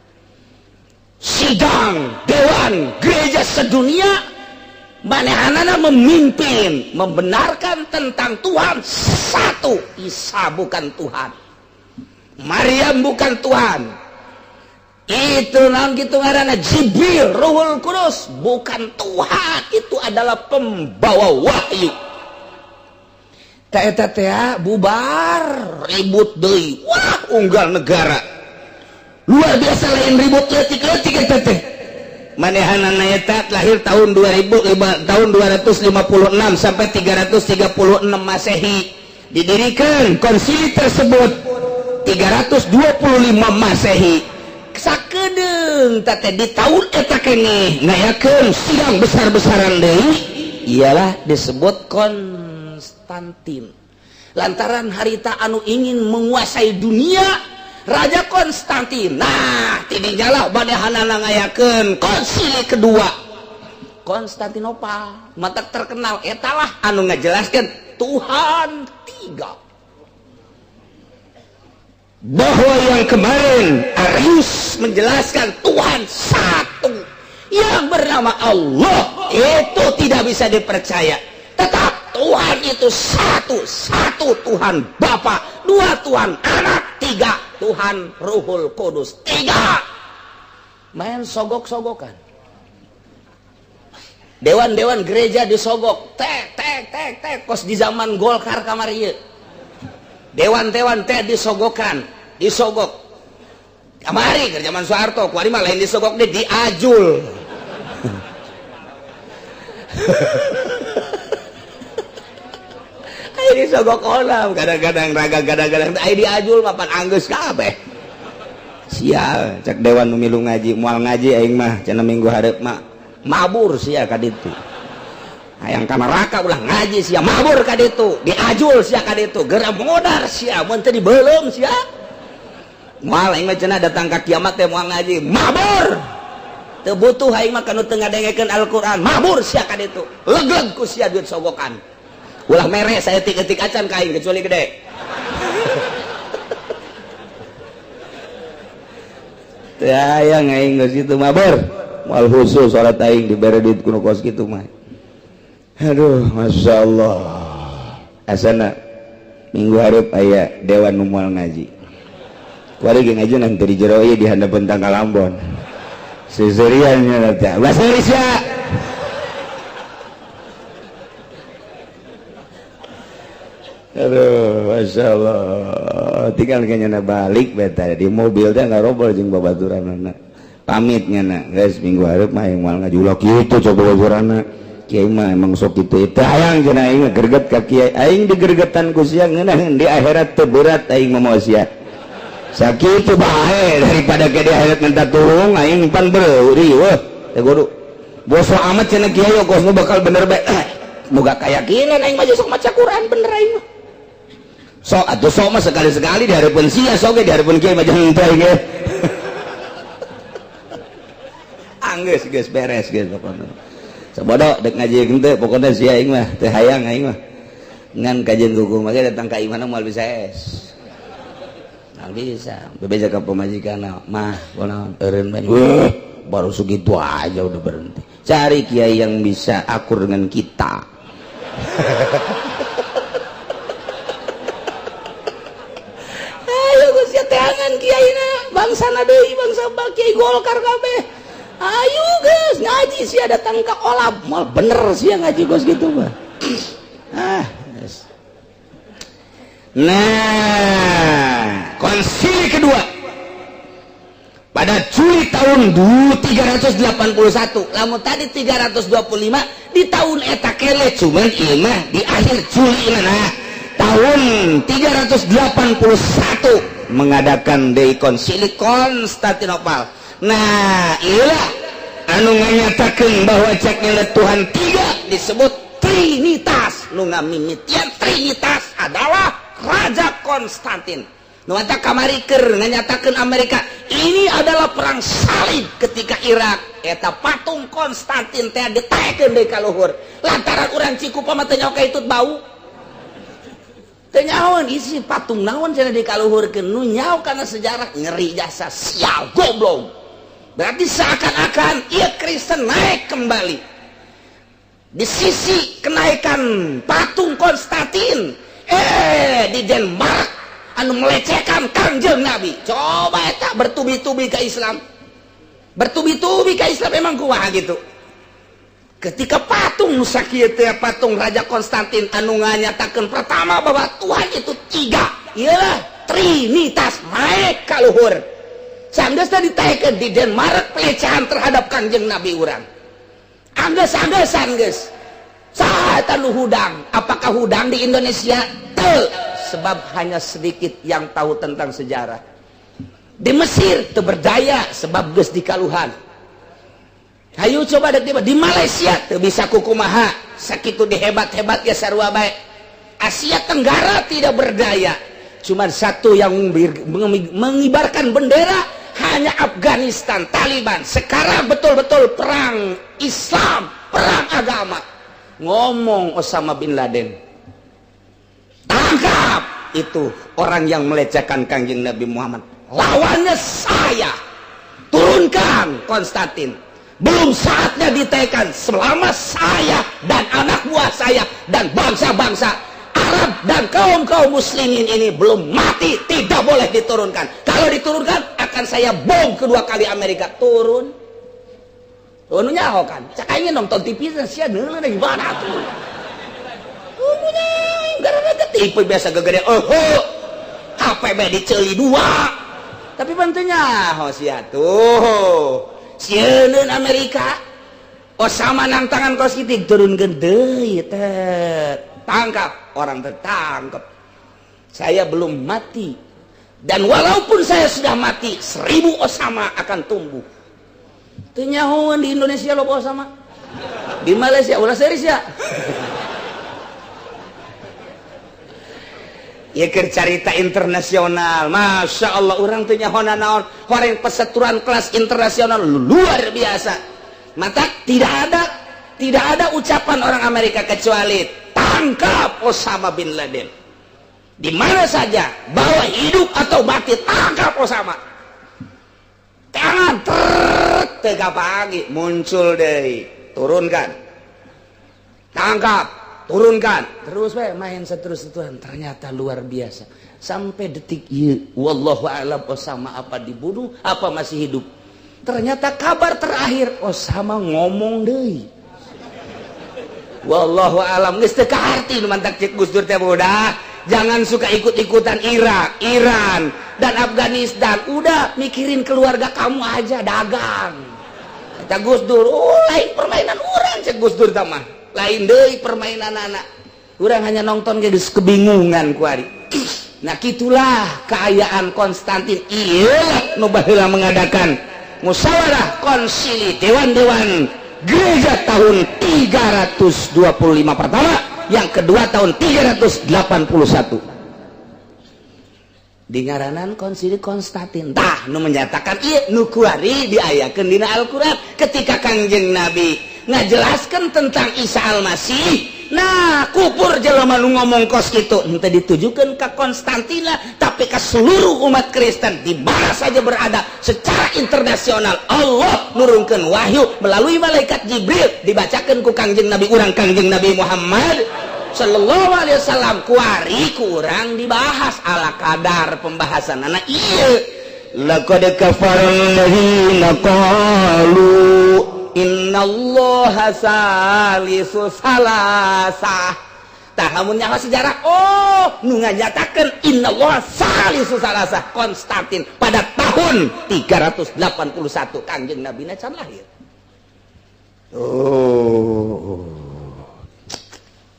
Sidang dewan gereja sedunia manehanana memimpin membenarkan tentang Tuhan satu. Isa bukan Tuhan, Maryam bukan Tuhan, itu naon gitu ngaranna, Jibril, Ruhul Kudus bukan Tuhan, itu adalah pembawa wahyu. Tah eta teh bubar, ribut deui. Wah, unggal negara luar biasa, lain ribut leutik-leutik eta teh. Manehanana eta lahir tahun 2000, tahun 256 sampai 336 Masehi. Didirikan konsili tersebut 325 Masehi. Sakedeung teh di tahun eta keneh ngayakeun sidang besar-besaran deui, ialah disebut Konstantin, lantaran harita anu ingin menguasai dunia Raja Konstantin. Nah, tidinyalah manehanana ngayakeun konsili kedua Konstantinopal, mata terkenal etalah anu ngajelaskan Tuhan tiga, bahwa yang kemarin Arius menjelaskan Tuhan satu yang bernama Allah itu tidak bisa dipercaya. Tetap Tuhan itu satu, satu Tuhan Bapa, dua Tuhan Anak, tiga Tuhan Ruhul Kudus, tiga. Main sogok-sogokan, dewan-dewan gereja disogok, tek tek tek tek, kos di zaman Golkar kamari ieu. Dewan-dewan teh disogokan, disogok kamari ke zaman Soeharto, kuari mah lain disogok deh, diajul. Ayo disogok olam kadang-kadang raga, kadang-kadang ayo diajul, mapan anggeus kabeh. Sial, cek dewan nu milu ngaji, moal ngaji aing mah cenah minggu hareup mah. Mabur sia ka ditu, hayang ka neraka ulah ngaji sia. Mabur ka ditu, diajul sia ka ditu, geura modar sia, mun teu dibeuleum sia. Moal aing mah cenah datang ka kiamat teh moal ngaji. Mabur, teu butuh aing mah kanu teu ngadengekeun Al-Qur'an. Mabur sia ka ditu, leg-leg ku sia duit sogokan. Ulah mere saeutik-eutik acan ka aing kecuali gede. Teu hayang aing geus kitu, mabur. Moal khusus salat aing dibere duit kuno kos kitu mah. Aduh, masya Allah. Asana minggu hareup aya dewan nu moal ngaji. Kuari ge ngaji nanti di jero ieu di handapeun tangkal ambon. Seuseurian nya teh. Bahasa Indonesia. Aduh, masya Allah. Tinggal kayaknya balik beta di mobil teh ngarobol jeung babaturanana. Pamit nya guys, minggu hareup mah yang moal ngaji ulah kitu coba babaturanna. Kiai mah emang sok kitu teh hayang cenah aing greget ka kiai. Aing digergetan ku sia ngeunaheun di akhirat teu berat aing mah moal sia. Sakitu bae daripada ke di akhirat minta tulung aing pan beureuh teh kudu. Boso amat cenah kiai kos nu bakal bener bae. Moga kayakinan aing mah sok maca Quran bener aing mah. Sok atuh sok mah sekali-sekali di hareupeun sia sok ge di hareupeun kiai mah jangan teh ge. Anggeus geus beres geus pokona. Sabodo dek ngaji henteu pokona sia aing mah teu hayang aing mah. Ngan kajian hukum mah datang ka imahna moal bisa es. Moal bisa. Bebeja ka pamajikan mah kunaon eureun bae. Wah, baru segitu aja udah berhenti. Cari kiai yang bisa akur dengan kita. Ayo geus teangan kiaina bangsana deui, bangsa kiai Golkar kabeh. Ayo geus ngaji sia datang ka olab moal bener sia ngaji geus gitu mah. Ah, yes. Nah, konsili kedua pada Juli tahun 381, lamun tadi 325 di tahun eta kele, cuman ieu mah di akhir Juli. Nah, tahun 381 mengadakan deui konsili Konstantinopel. Nah, iyalah anu nganyatakeun bahwa ceknya Tuhan tiga disebut Trinitas. Nu ngamimitian Trinitas adalah Raja Konstantin. Nu matak kamari keur nganyatakeun Amerika ini adalah perang salib. Ketika Irak eta patung Konstantin teh ditaekeun deui ka luhur, lantaran urang Cikupa mah teu nyaho ka hitut bau, teu nyahoeun isi patung naon cenah dikaluhurkeun. Nu nyaho kana sejarah ngeri jasa, sial, goblok. Berarti seakan-akan ieu Kristen naik kembali. Di sisi kenaikan patung Konstantin, di Denmark anu melecehkan Kangjeng Nabi, coba eta bertubi-tubi ke Islam, bertubi-tubi ke Islam. Emang kumaha gitu ketika patung sakieu teh, patung Raja Konstantin anu nganyatakeun pertama bahwa Tuhan itu tiga, iyalah Trinitas, naik ka luhur. Sanggeus teh ditaekeun di Denmark, pelecehan terhadap Kangjeng Nabi urang anggeus-anggesan geus. Saha eta nu hudang? Apakah hudang di Indonesia? Teu, sebab hanya sedikit yang tahu tentang sejarah. Di Mesir teu berdaya, sebab geus dikaluhan. Hayu coba dek di Malaysia teu bisa kukumaha, sakitu dihebat-hebat ya sarua bae. Asia Tenggara tidak berdaya, cuman satu yang mengibarkan bendera hanya Afghanistan, Taliban. Sekarang betul-betul perang Islam, perang agama. Ngomong Osama bin Laden, tangkap itu orang yang melecehkan Kangjeng Nabi Muhammad, lawannya saya, turunkan Konstantin. Belum saatnya ditekan selama saya dan anak buah saya dan bangsa-bangsa Arab dan kaum-kaum muslimin ini belum mati, tidak boleh diturunkan. Kalau diturunkan, akan saya bom kedua kali Amerika. Turun. Oh, nu nyaho kan cak aing nonton TV sia neuleuh gimana tuh. Oh, gara-gara TV biasa gegede, oh, oh. HP be diceuli dua, tapi bantu nyaho sia tuh. Sieun Amerika. Osama nang tangan kos kitu, turunkeun deui teh, tangkap orang, tertangkap. Saya belum mati dan walaupun saya sudah mati, 1000 Osama akan tumbuh. Teu nyahoan di Indonesia loba Osama, di Malaysia ulah serius ya. Ya, carita internasional, Masya Allah, orang teu nyaho naon, orang perseteruan kelas internasional luar biasa. Maka tidak ada ucapan orang Amerika kecuali tangkap Osama bin Laden di mana saja, bawa hidup atau mati, tangkap Osama. Tangan tega pagi muncul deh, turunkan, tangkap, turunkan terus we main seterus. Tuhan, ternyata luar biasa sampai detik ini, wallahu alam, Osama apa dibunuh apa masih hidup. Ternyata kabar terakhir Osama ngomong deh, wallahu alam, geus teu kaarti. Nu mantak cek Gus Dur teh, udah jangan suka ikut-ikutan Irak, Iran dan Afghanistan, udah mikirin keluarga kamu aja, dagang. Kata Gus Dur, oh, lain permainan orang, cek Gus Dur mah lain deui permainan anak orang, hanya nonton geus kebingungan kuari. Nah, gitulah keayaan Konstantin. Iya, nu baheula mengadakan musyawarah konsili dewan-dewan gereja tahun 325 pertama, yang kedua tahun 381, di ngaranan konsili Konstantin. Tah, nu menyatakan ieu nu kuari diayakeun dina Al-Qur'an ketika Kangjeng Nabi ngajelaskan tentang Isa Al-Masih. Nah, kupur jelema nu ngomong kos kitu, henteu ditujukan ke Konstantina, tapi ke seluruh umat Kristen di mana saja berada secara internasional. Allah nurunkan wahyu melalui malaikat Jibril, dibacakan ku Kangjeng Nabi urang, Kangjeng Nabi Muhammad Sallallahu Alaihi Wasallam. Kuari kurang dibahas ala kadar pembahasan anak iya. Laqad kafara alladzina qalu innallaha salisu salasah. Tah, lamun nyaho sejarah, oh, nu nganyatakeun innallaha salisu salasah Konstantin pada tahun 381, Kangjeng Nabi can lahir. Oh,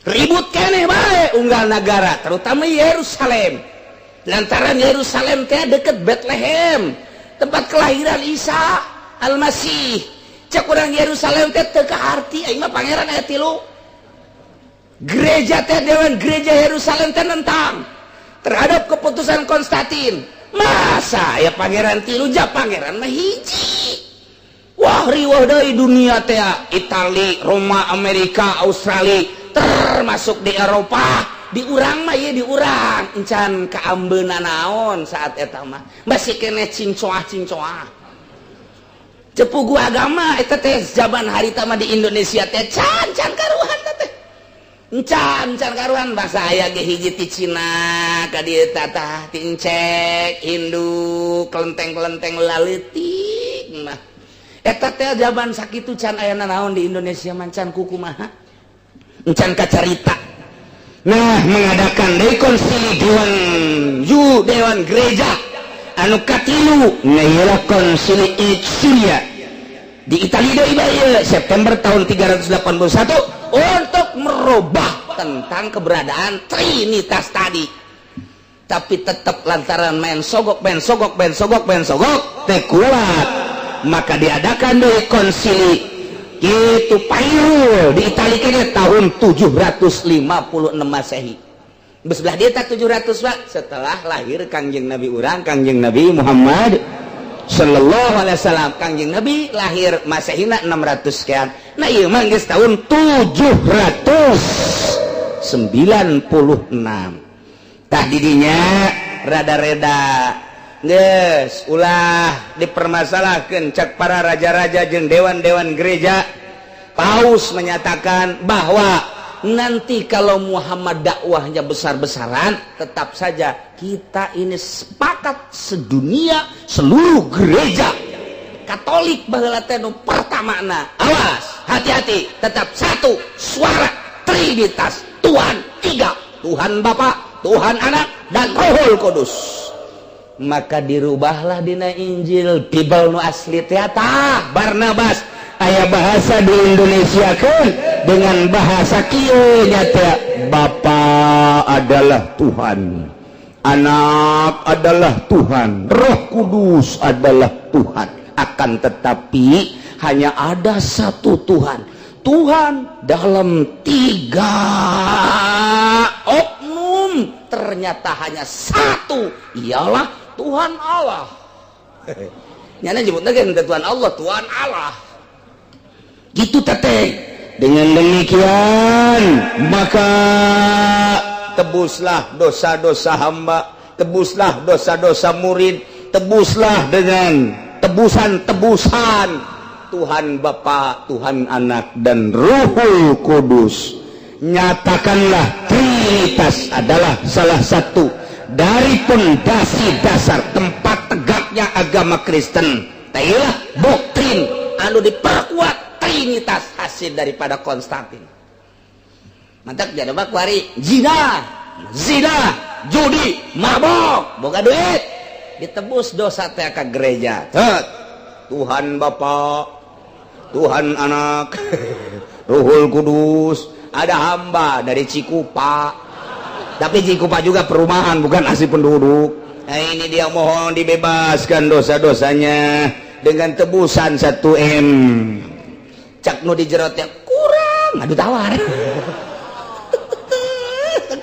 ribut keneh bae unggal negara, terutama Yerusalem, lantaran Yerusalem teh deket Bethlehem, tempat kelahiran Isa Al-Masih. Cek urang Yerusalem teh teu kaarti, aing mah pangeran aya tilu. Gereja teh, dewan gereja Yerusalem teh nentang terhadap keputusan Konstantin. Masa ya pangeran tilu, ja pangeran mah hiji. Wah, riweuh deui dunia teh, Itali, Roma, Amerika, Australia, termasuk di Eropa. Di urang mah ieu, di urang encan kaambeuna naon saat eta mah, masih keneh cincoah cincoah cepugu agama eta teh. Zaman harita mah di Indonesia teh can can karuhan teh, encan can karuhan. Bahasa aya ge hiji ti Cina ka dieu, tah ti Encek, Hindu, kelenteng-kelenteng laleutik mah eta teh. Zaman sakitu can aya naon di Indonesia, mancan kukumaha, encan kacarita. Nah, mengadakan rekonsili dewan ju dewan gereja anu katilu, nah, konsili Ixia di Italia deui bae, September tahun 381, untuk merubah tentang keberadaan Trinitas tadi. Tapi tetap lantaran main sogok, main sogok, main sogok, main sogok teh kuat, maka diadakan deui konsili gitu Pairul di Itali kayaknya tahun 756 Masehi. Besebelah dia tak 700, Pak, setelah lahir Kangjeng Nabi urang, Kangjeng Nabi Muhammad Sallallahu Alaihi Wasallam. Kangjeng Nabi lahir Masehina 600 sekian. Nah, iya mah geus tahun 796. Tah, didinya rada-reda geus ulah dipermasalahkan cek para raja-raja jeung dewan-dewan gereja. Paus menyatakan bahwa nanti kalau Muhammad dakwahnya besar-besaran, tetap saja kita ini sepakat sedunia, seluruh gereja Katolik baheula teh nu pertamana, awas, hati-hati, tetap satu suara, Trinitas, Tuhan tiga, Tuhan Bapa, Tuhan Anak, dan Roh Kudus. Maka dirubahlah dina Injil, Bible nu asli teh. Barnabas aya bahasa di Indonesia kan dengan bahasa kieu nyata, Bapa adalah Tuhan, Anak adalah Tuhan, Roh Kudus adalah Tuhan, akan tetapi hanya ada satu Tuhan, Tuhan dalam tiga oknum ternyata hanya satu, ialah Tuhan Allah. Nyana nyebutnya kan Tuhan Allah, Tuhan Allah gitu teteh. Dengan demikian maka tebuslah dosa-dosa hamba, tebuslah dosa-dosa murid, tebuslah dengan tebusan-tebusan Tuhan Bapa, Tuhan Anak, dan Ruhul Kudus. Nyatakanlah Trinitas adalah salah satu dari pondasi dasar tempat tegaknya agama Kristen. Tailah doktrin anu diperkuat Trinitas hasil daripada Konstantin. Mantap, jadi mah kuari zina zina, judi, mabok, boga duit, ditebus dosa teh ka gereja. Tet. Tuhan Bapa, Tuhan Anak, Ruhul Kudus, ada hamba dari Cikupa, tapi Cikupa juga perumahan, bukan asli penduduk. Nah, ini dia mohon dibebaskan dosa-dosanya dengan tebusan 1 M. Cak nu di jerotnya kurang, aduh, tawar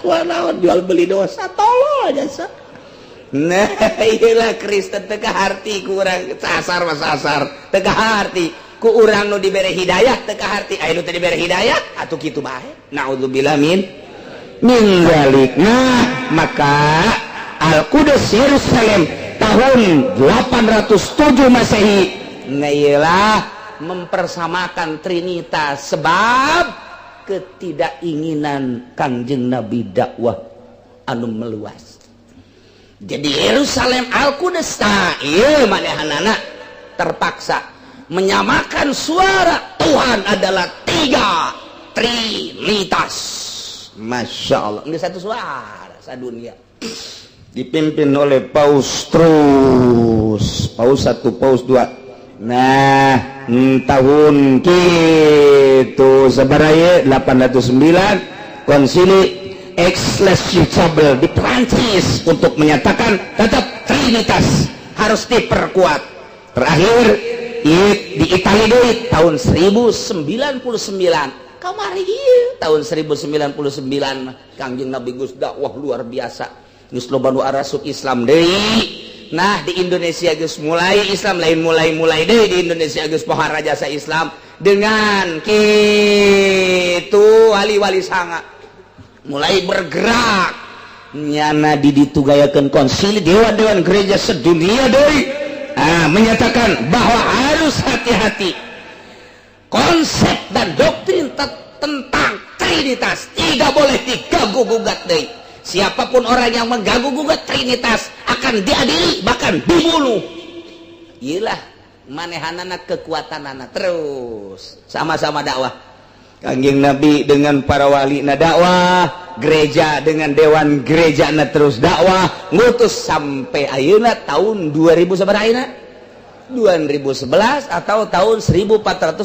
kurang naon, jual beli dosa, tolol jasa. Nah, iyalah, Kristen teu kaharti ku urang, sasar mah sasar teu kaharti ku urang. Nu dibere hidayah teu kaharti, aya nu teu dibere hidayah atuh kitu bae, naudzubillah min min dzalik. Nah, maka Al-Qudus Yerusalem tahun 807 Masehi. Nah, iyalah, mempersamakan Trinitas sebab ketidakinginan Kangjeng Nabi dakwah anu meluas. Jadi Yerusalem Al-Qudus, nah, iya, manehanana terpaksa menyamakan suara Tuhan adalah tiga, Trinitas. Masya Allah, ini satu suara sadunia. Dipimpin oleh Paus terus Paus satu, Paus dua. Nah, tahun gitu sebenarnya 809 konsili Aix-les-Chapelle di Prancis untuk menyatakan tetap Trinitas harus diperkuat. Terakhir di Italia tahun 1099. Kamari ieu tahun 1099 mah Kangjeng Nabi geus dakwah luar biasa, geus loba nu arasup Islam deui. Nah, di Indonesia geus mulai Islam, lain mulai-mulai deui, di Indonesia geus pohara jasa Islam dengan kitu wali-wali sanga mulai bergerak nyana di ditugayakeun konsili dewan-dewan gereja sedunia deui, ah, menyatakan bahwa harus hati-hati, konsep dan doktrin tentang Trinitas tidak boleh diganggu gugat deui. Siapapun orang yang mengganggu gugat Trinitas akan diadili, bahkan dibunuh. Iyalah, manehanana kekuatan anak terus sama-sama dakwah. Kangjeng Nabi dengan para wali na dakwah, gereja dengan dewan gereja na terus dakwah, ngutus sampai ayeuna tahun 2000 sabaraha ayeuna? 2011 atau tahun 1432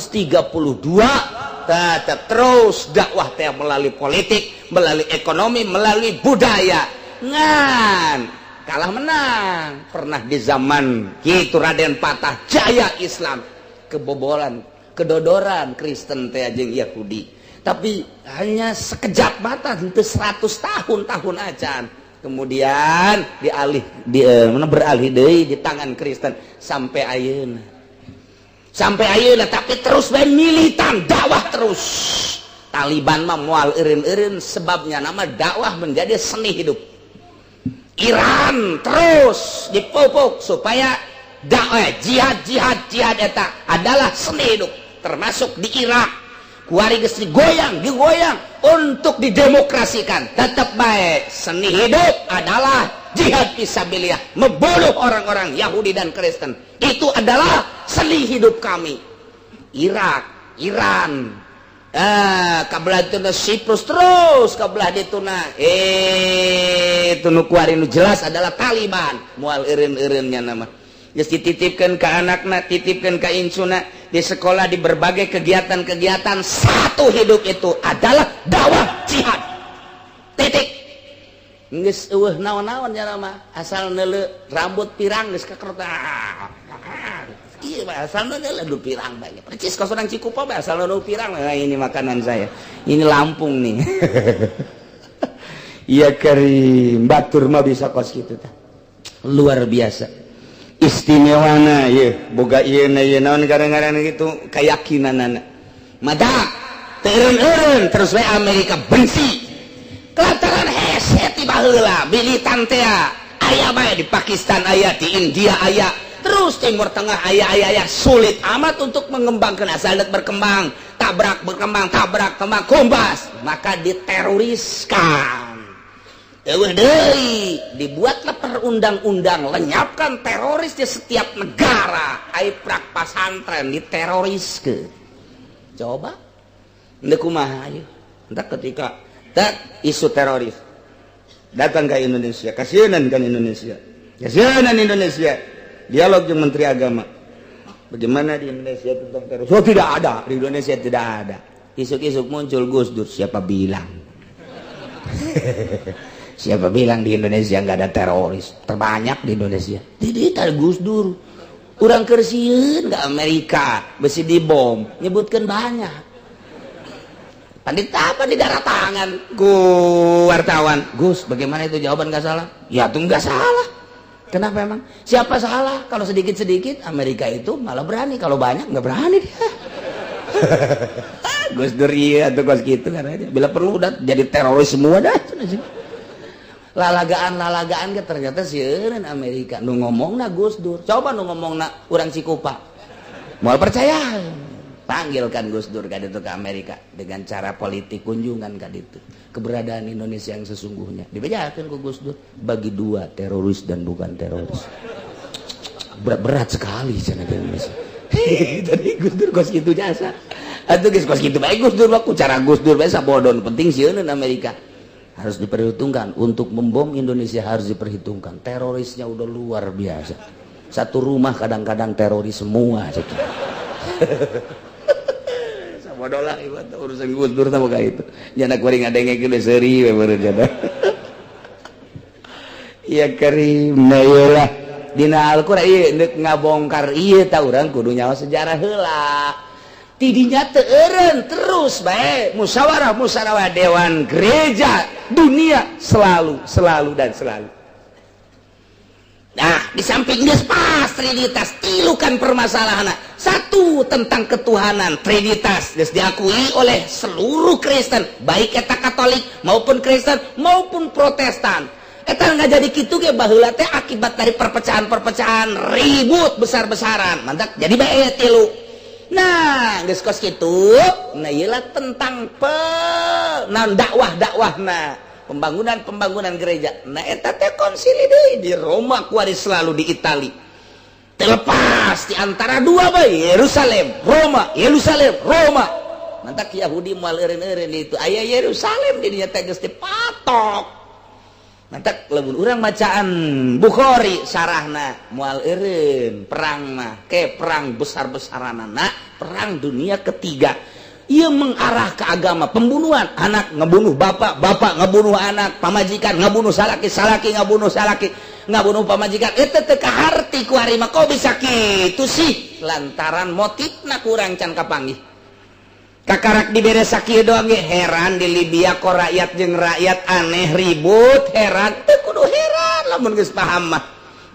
tetap terus dakwah teh melalui politik, melalui ekonomi, melalui budaya. Ngan kalah menang pernah di zaman gitu Raden Patah jaya Islam, kebobolan, kedodoran Kristen teh jeung Yahudi, tapi hanya sekejap mata, henteu 100 tahun tahun acan kemudian dialih di mana beralih deui di tangan Kristen sampai ayeuna, sampai ayeuna. Tapi terus bae militan dakwah terus. Taliban mah moal eureun-eureun, sebabnya nama dakwah menjadi seni hidup. Iran terus dipupuk supaya dakwah jihad, jihad, jihad eta adalah seni hidup. Termasuk di Irak kuari geus digoyang digoyang untuk didemokrasikan, tetap baik seni hidup adalah jihad fisabilillah, membunuh orang-orang Yahudi dan Kristen itu adalah seni hidup kami. Irak, Iran, ah, kabelah itu Siprus, terus kabelah dituna itu nu kuari nu jelas adalah Taliban moal eureun-eureunnya. Nama geus dititipkeun ke anakna, titipkeun ke incuna di sekolah, di berbagai kegiatan-kegiatan, satu hidup itu adalah dakwah jihad, titik. Geus eueuh naon-naon nya mah, asal neuleu rambut pirang geus kakerta. Iya, asal neuleu nu pirang bae, percis kos urang Cikupa bae, asal nu pirang. Nah, ini makanan saya, ini Lampung nih. Iya, karim batur mah bisa kos kitu tah, luar biasa istimewana. Ye boga ieu na ieu naon kadang-kadang gitu keyakinanana mada teu eureun-eureun. Terus we Amerika benci kelantaran hese ti baheula militan teh aya bae di Pakistan, aya di India, aya terus Timur Tengah, aya aya aya. Sulit amat untuk mengembangkan, asal berkembang tabrak, berkembang tabrak, kembang kombas, maka diteroriskan. Eueuh deui, dibuatlah perundang-undang lenyapkan teroris di setiap negara. Ai prak pasantren diteroriskeun, coba ndek kumaha ayo. Entah ketika tak isu teroris datang ke Indonesia, kasihanan kan Indonesia, kasihanan Indonesia. Dialog dengan Menteri Agama, bagaimana di Indonesia tentang teroris? Oh, tidak ada di Indonesia, tidak ada. Isuk-isuk muncul Gus Dur, siapa bilang, siapa bilang di Indonesia nggak ada teroris? Terbanyak di Indonesia. Tidak ada Gus Dur, urang keur sieun nggak Amerika besi dibom, nyebutkan banyak. Pandita apa di darah tangan ku wartawan, "Gus, bagaimana itu jawaban nggak salah?" Ya tuh nggak salah. Kenapa emang? Siapa salah? Kalau sedikit-sedikit Amerika itu malah berani, kalau banyak nggak berani dia. Gus Dur iya atau kos gitu kan aja. Bila perlu udah jadi teroris semua dah. Lalagaan lalagaan ke ternyata sieun Amerika. Nu ngomongna Gus Dur. Coba nu ngomongna urang Cikupa. Mau percaya? Panggilkan Gus Dur ka ditu ke Amerika dengan cara politik kunjungan ka ditu. Keberadaan Indonesia yang sesungguhnya dibejakeun ku Gus Dur, bagi dua, teroris dan bukan teroris. Berat-berat sekali cenah di Indonesia. Tadi Gus Dur kos kitu jasa. Atuh geus kos kitu bae Gus Dur mah, ku cara Gus Dur bae sabodon, penting sieun Amerika. Harus diperhitungkan untuk membom Indonesia, harus diperhitungkan. Terorisnya udah luar biasa. Satu rumah kadang-kadang teroris semua gitu. Sabodo lah urusan Gus Dur sama kayak itu. Jana kuring ngadenge geus seuri we meureun jana. Iya karim, nah iyalah dina Al-Qur'an ieu ndek ngabongkar ieu ta urang kudu nyawa sejarah heula. Tidinya teu eureun, terus bae musyawarah, musyawarah dewan gereja dunia, selalu, selalu, dan selalu. Nah, di samping geus pas Trinitas, tilu kan permasalahan. Satu, tentang ketuhanan Trinitas geus diakui oleh seluruh Kristen, baik eta Katolik maupun Kristen maupun Protestan. Eta nggak jadi kitu ge baheula teh akibat dari perpecahan-perpecahan, ribut besar-besaran. Mantap, jadi bae tilu. Nah, geus kos kitu, nah ieu tentang pe nah dakwah-dakwah, nah pembangunan-pembangunan gereja. Nah, eta teh konsili deui di Roma kuari, selalu di Itali. Terlepas di antara dua bae, Yerusalem, Roma, Yerusalem, Roma. Mantak Yahudi moal eureun-eureun itu aya Yerusalem di dinya teh geus dipatok. Mantak lamun urang bacaan Bukhari sarahna moal eureun perang mah ke perang besar-besaranana, perang dunia ketiga. Ia mengarah ke agama, pembunuhan, anak ngebunuh bapak, bapak ngebunuh anak, pamajikan ngebunuh salaki, salaki ngebunuh salaki, ngebunuh pamajikan. Itu teu kaharti ku ari mah, kok bisa kitu sih? Lantaran motifna kurang can kapanggih. Kakarak dibere sakieu doang ge heran, di Libya kok rakyat jeung rakyat aneh ribut, heran. Teu kudu heran lamun geus paham mah.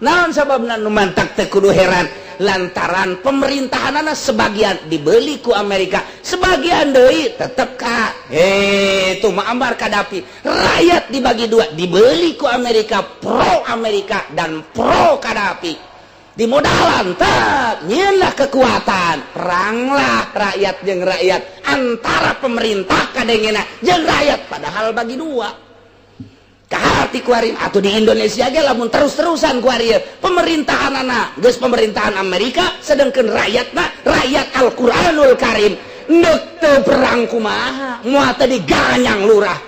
Naon sababna nu mantak teu kudu heran? Lantaran pemerintahanana sebagian dibeli ku Amerika, sebagian deui tetep ka itu Muammar Gaddafi. Rakyat dibagi dua, dibeli ku Amerika, pro Amerika dan pro Gaddafi, dimodalan tak nyieunlah kekuatan, peranglah rakyat jeung rakyat, antara pemerintah kadengena jeung rakyat, padahal bagi dua. Kaharti kuari atau di Indonesia ge lamun terus-terusan kuari pemerintahan anak geus pemerintahan Amerika, sedangkan rakyatna rakyat Al-Qur'anul Karim, neuk teu perang kumaha? Moal teu diganyang lurah,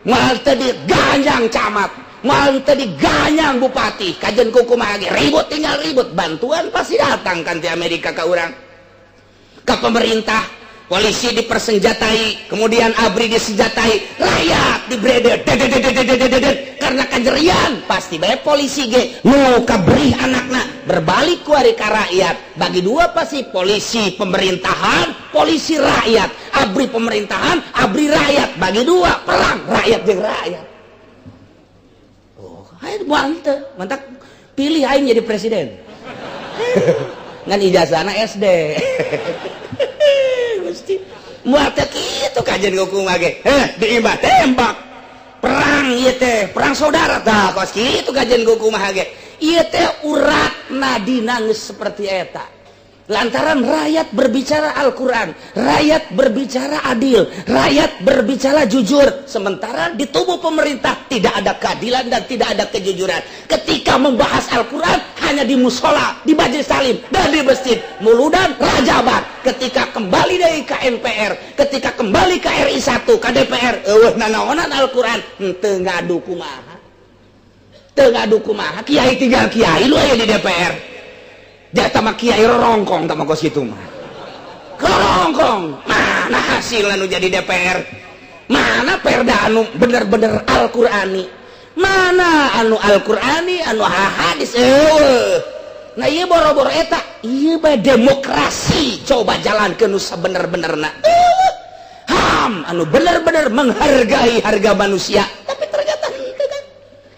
moal teu diganyang camat, moal teu diganyang bupati, kajen ku kumaha ge ribut, tinggal ribut. Bantuan pasti datang kan di Amerika ka urang, ke pemerintah. Polisi dipersenjatai, kemudian ABRI disenjatai, rakyat dibreder, karena kajerian pasti bae polisi ge nu kabrih anakna berbalik ku ari ka rakyat. Bagi dua pasti, polisi pemerintahan, polisi rakyat, ABRI pemerintahan, ABRI rakyat, bagi dua, perang rakyat jeung rakyat. Oh, ayo moal teu mantak pilih aing jadi presiden ngan ijazahna SD. Gusti, moal teh kitu kajian kumaha ge. Heh, di imah tembak. Perang ieu teh, perang saudara tah kos kitu kajian kumaha ge. Ieu teh uratna dina geus seperti eta. Lantaran rakyat berbicara Al-Quran, rakyat berbicara adil, rakyat berbicara jujur. Sementara di tubuh pemerintah tidak ada keadilan dan tidak ada kejujuran. Ketika membahas Al-Quran hanya di musola, di majelis taklim, dan di masjid, muludan, rajaban. Ketika kembali dari ke MPR, ketika kembali ke RI 1, ke DPR, euweuh nanaonan Al-Quran, henteu ngadu kumaha. Teu ngadu kumaha, kiai tinggal kiai lu aya di DPR. Jata mah kiai rorongkong tah mah kos kitu mah. Rorongkong. Mana hasil anu jadi DPR? Mana perda anu bener-bener Al-Qur'ani? Mana anu Al-Qur'ani, anu hadis? Euweuh. Nah, ieu boro-boro eta, ieu bae demokrasi coba jalankeun nu sabener-benerna. Euweuh. HAM anu bener-bener menghargai harga manusia, tapi ternyata henteu kan.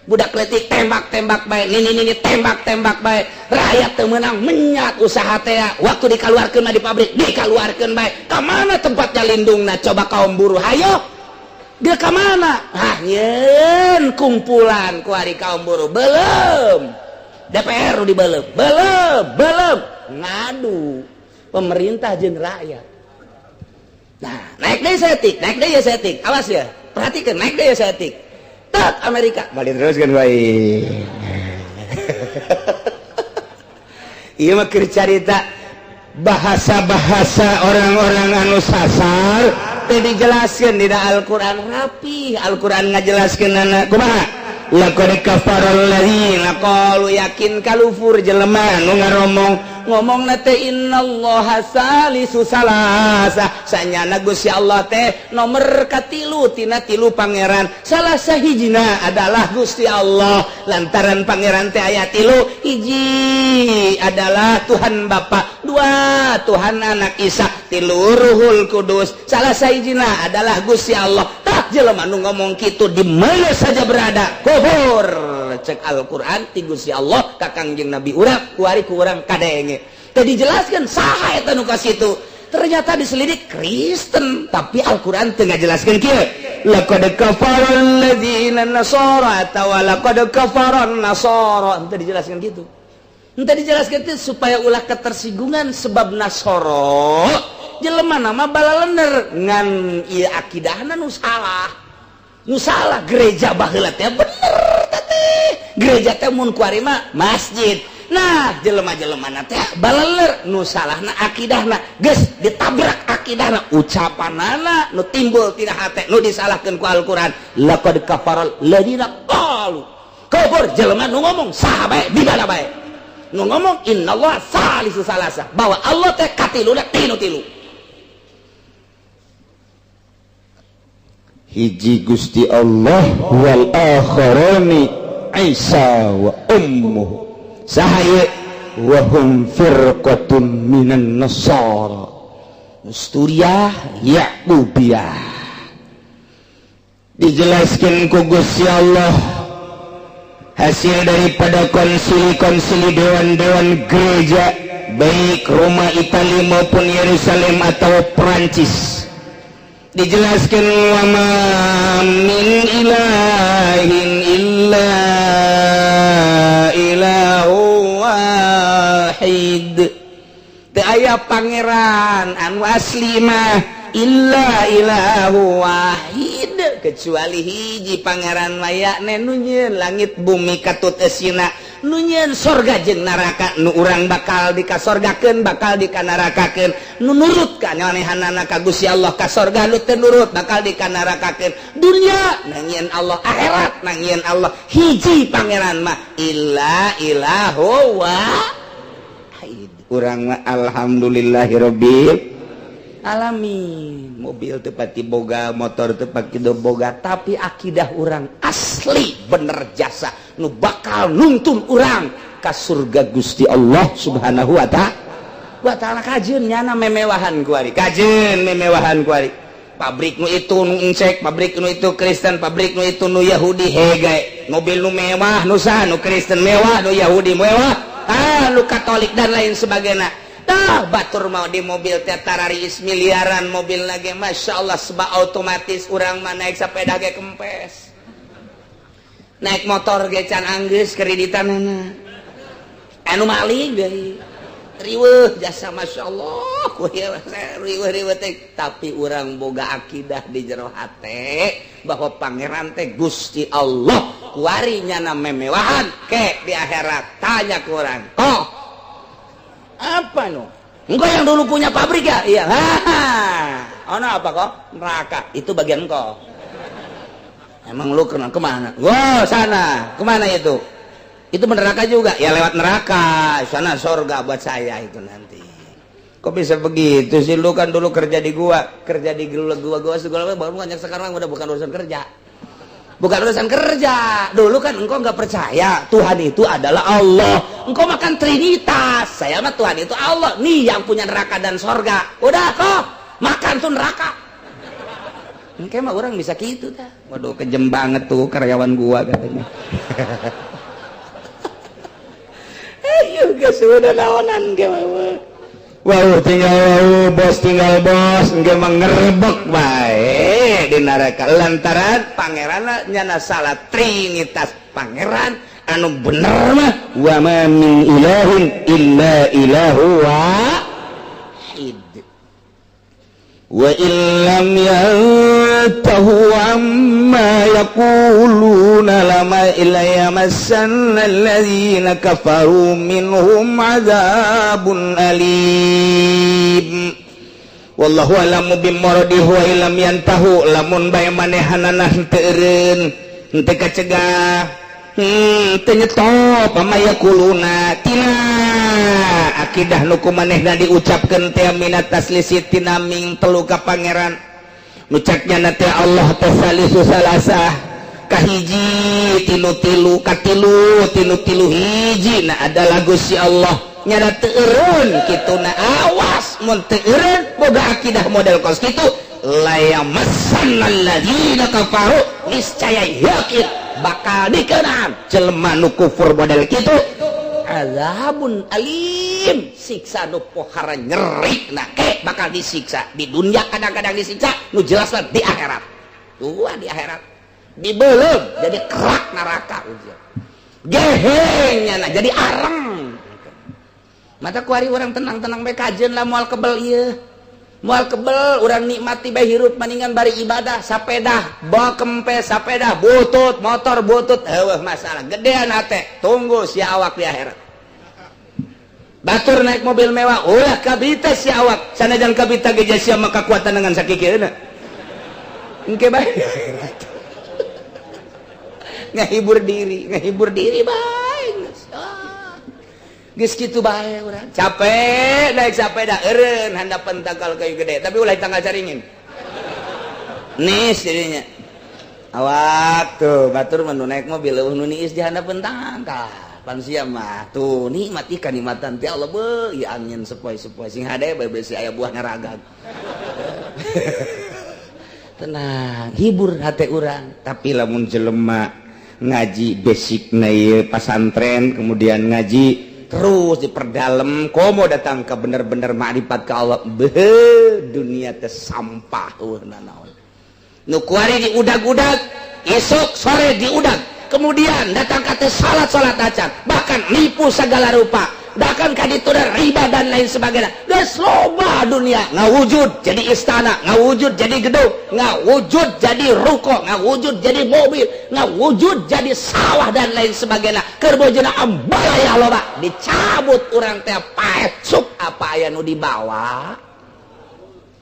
Budak letik tembak-tembak bae, nini nini tembak-tembak bae, rakyat teu meunang menyat usaha teh. Waktu dikaluarkeun mah di pabrik dikaluarkeun bae. Ka mana tempatnya lindungna coba kaum buruh? Hayo dia ka mana? Ah, nyieun kumpulan ku ari kaum buruh, belum DPR di belum belum belum ngadu pemerintah jeung rakyat. Nah, naik deui saeutik, naik deui ya saeutik, awas ya, perhatikan, naik deui ya saeutik. Tak Amerika balik terus kan baik. Iya mah keur carita bahasa-bahasa orang-orang anu sasar teh dijelaskeun dina Al-Qur'an rapi. Al-Qur'an ngajelaskeun anak kumaha. Laqad kafara alladzina qalu, yakin kalufur jelema nu ngaromong, ngomong teh innallaha salisu salasa, sanyana Gusti Allah teh nomor katilu tina tilu pangeran, salah sahijina adalah Gusti Allah. Lantaran pangeran teh aya tilu, hiji adalah Tuhan Bapa, dua Tuhan Anak Isa, tilu Ruhul Kudus, salah sahijina adalah Gusti Allah. Tah, jelema nu ngomong kitu di mana saja berada kufur, cek Al-Qur'an ti Gusti Allah ka Kangjeng Nabi urang kuari, ku urang kadenge. Tadi dijelaskan saha eta nu itu, ternyata diselidik Kristen, tapi Al-Qur'an teu ngajelaskeun kieu, laqad kafara alladzina nasara atawa laqad kafara nasara. Henteu dijelaskan gitu, henteu dijelaskan itu supaya ulah ketersinggungan, sebab Nasoro jelema nama balalener ngan ieu akidahna nu salah, nu salah. Gereja baheula teh bener teh, gereja teh mun kuari mah masjid. Nah, jelema-jelema teh baleler, nu salahna akidahna, geus ditabrak akidahna, ucapanana nu timbul tina hate, nu disalahkeun ku Al-Qur'an, laqad kafaral ladzina qalu, kufur jelema nu ngomong, saha bae, di mana bae, nu ngomong innallaha salisu salasa, bahwa Allah teh katiluna tinu tilu. Hiji Gusti Allah, wal akharani Isa wa ummuhu. Saha ieu? Wa hum firqatun minan nasara, Nusturiyah, Yaqubiyah. Dijelaskan ku Gusti Allah hasil daripada konsili-konsili dewan-dewan gereja, baik Roma, Itali maupun Yerusalem atau Perancis. Dijelaskan wa ma min ilahin illa ilahu wahid, teu aya pangeran anu asli mah illa ilahu wahid, kecuali hiji pangeran, layakne nu nyieun langit bumi katut esina, nu nyieun sorga jeung neraka, nu urang bakal dikasorgakeun, bakal dikanarakakeun. Nu nurut ka nyanehanana ka Gusti Allah ka sorga, nu teu nurut bakal dikanarakakeun. Dunya nu nyieun Allah, akhirat nu nyieun Allah, hiji pangeran mah illa ilahu wahid. Urang mah alhamdulillahirabbil alamin, mobil teu pati boga, motor teu pati boga, tapi akidah urang asli bener jasa, nu bakal nuntun urang ka surga Gusti Allah Subhanahu wa ta'ala. Kajeun nyana memewahan kuari, kajeun memewahan kuari, pabrik nu itu nu encek, pabrik nu itu Kristen, pabrik nu itu nu Yahudi. Hege mobil nu mewah nu saha? Nu Kristen mewah, nu Yahudi mewah, ah, nu Katolik dan lain sebagainya. Tah, batur mau di mobil teh tararis miliaran mobil lagi, masya Allah, sebab otomatis. Urang mah naik sepeda ge kempes, naik motor ge can anggeus kreditanana, anu maling deui riweuh jasa, masya Allah, riweuh riweuh teh. Tapi urang boga akidah di jero hate bahwa pangeran teh Gusti Allah. Kuari nyana memewahan ke di akhirat tanya ku urang, kok apa no? Engkau yang dulu punya pabrik ya? Iya. Oh, no, apa kok? Neraka. Itu bagian engkau. Emang lu kena kemana? Wow, sana. Kemana itu? Itu neraka juga. Ya lewat neraka. Sana sorga buat saya itu nanti. Kok bisa begitu sih? Lu kan dulu kerja di gua, kerja di gua gua gua segala baru banyak. Sekarang udah bukan urusan kerja. Bukan urusan kerja. Dulu kan engkau nggak percaya Tuhan itu adalah Allah. Engkau makan Trinitas. Saya mah Tuhan itu Allah. Nih yang punya neraka dan sorga. Udah kok makan tuh neraka. Engke mah orang bisa gitu dah. Waduh, kejem banget tuh karyawan gua katanya. Ayo geus udah naonan ge. Wow, tinggal wow, bos tinggal bos, engke mah ngerebek bae di neraka lantaran pangeran nyana salah Trinitas. Pangeran anu bener mah wa ma min ilahin illa ilahu wahid. Wa illam yantahu amma yaquluna lama illa yamassanna alladzina kafaru minhum adzabun alim. Wallahu a'lamu bimuradihi. Wa illam yantahu, lamun bae manehanana teu eureun. Henteu kacegah, teu nyetop ama yaquluna tina akidah nu ku manehna diucapkeun teh minat taslisi tina ming telu ka Pangeran. Nu cek nyana teh Allah teh salisu salasah, kahiji tinu tilu, katilu tinu tilu hiji. Nah, adalah Gusti Allah nyana teu eureun kitu. Na awas mun teu eureun boga akidah model kos kitu, la yamassannalladzina kafaru, niscaya yakin bakal dikenaan jelema nu kufur model kitu azabun alim, siksa nu pohara nyeri. Nah, ke bakal disiksa di dunia, kadang-kadang disiksa nu jelas lah di akhirat tuh, di akhirat dibelum jadi kerak neraka gehengnya. Nah, jadi areng mata kuari orang tenang-tenang bae kajen lah, moal kebel ieu, moal kebel. Urang nikmati bae hirup, maningan bari ibadah. Sapeda bawa kempes, sapeda butut, motor butut, heueuh masalah gedean hate, tunggu si awak di akhirat. Batur naik mobil mewah, ulah kabita si awak, sanajan kabita ge sia maka kekuatan dengan sakikieuna engke bae ngahibur diri, ngahibur diri bae. Geus kitu bae urang capek naik sepeda, eureun handapan tangkal kayu gede, tapi ulah tangkal caringin nis jadinya awak tuh. Batur mah nu naik mobil eueuh nu niis di handapeun tangkal. Pan sia mah tuh nikmat ikan nikmatan ti Allah beuh ieu, angin sepoi-sepoi sing hade bae, besi aya buah ngaragag, tenang, hibur hati urang. Tapi lamun jelema ngaji basic na ieu pasantren, kemudian ngaji terus diperdalam, komo datang ke bener-bener makrifat ke Allah, beuh, dunia teh sampah, eueuh nanaon. Nu kuari diudag-udag, esok sore diudag, kemudian datang ke salat-salat acan, bahkan nipu segala rupa, bahkan kaditu riba dan lain sebagainya. Geus loba dunia ngawujud jadi istana, ngawujud jadi gedung, ngawujud jadi ruko, ngawujud jadi mobil, ngawujud jadi sawah dan lain sebagainya. Keur bojona ambalaya loba, dicabut urang teh paeh sup, apa aya nu dibawa?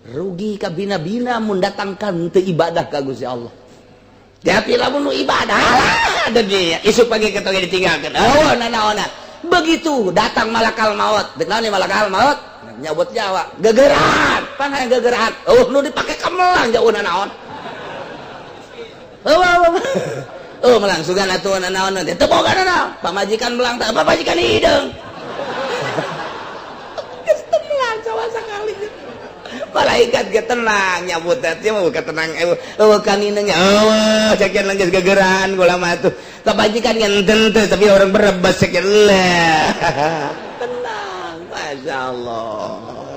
Rugi kabina-bina mun datangkan teu ibadah ka Gusti Allah. Tapi lamun nu ibadah dunia isuk pagi ketemu ditinggalkan, oh nanaonan. Begitu datang malakal maut, dek naon malakal maut nyabut nyawa, gegeran pan hayang gegeran, oh nu dipake kemelang jauh nanaon. Oh, oh, oh, melang sugan atuh nanaon teh, teu boga nanaon. Pamajikan melang teh, pamajikan hideung geus teu melang sama sakali. Malaikat ge tenang nyabut teh mah, bukan tenang, eueuh kanineng, eueuh sekian geus gegeran kula mah tuh. Kebajikan ngenten teh, tapi orang berebas sekian lah tenang. Masya Allah,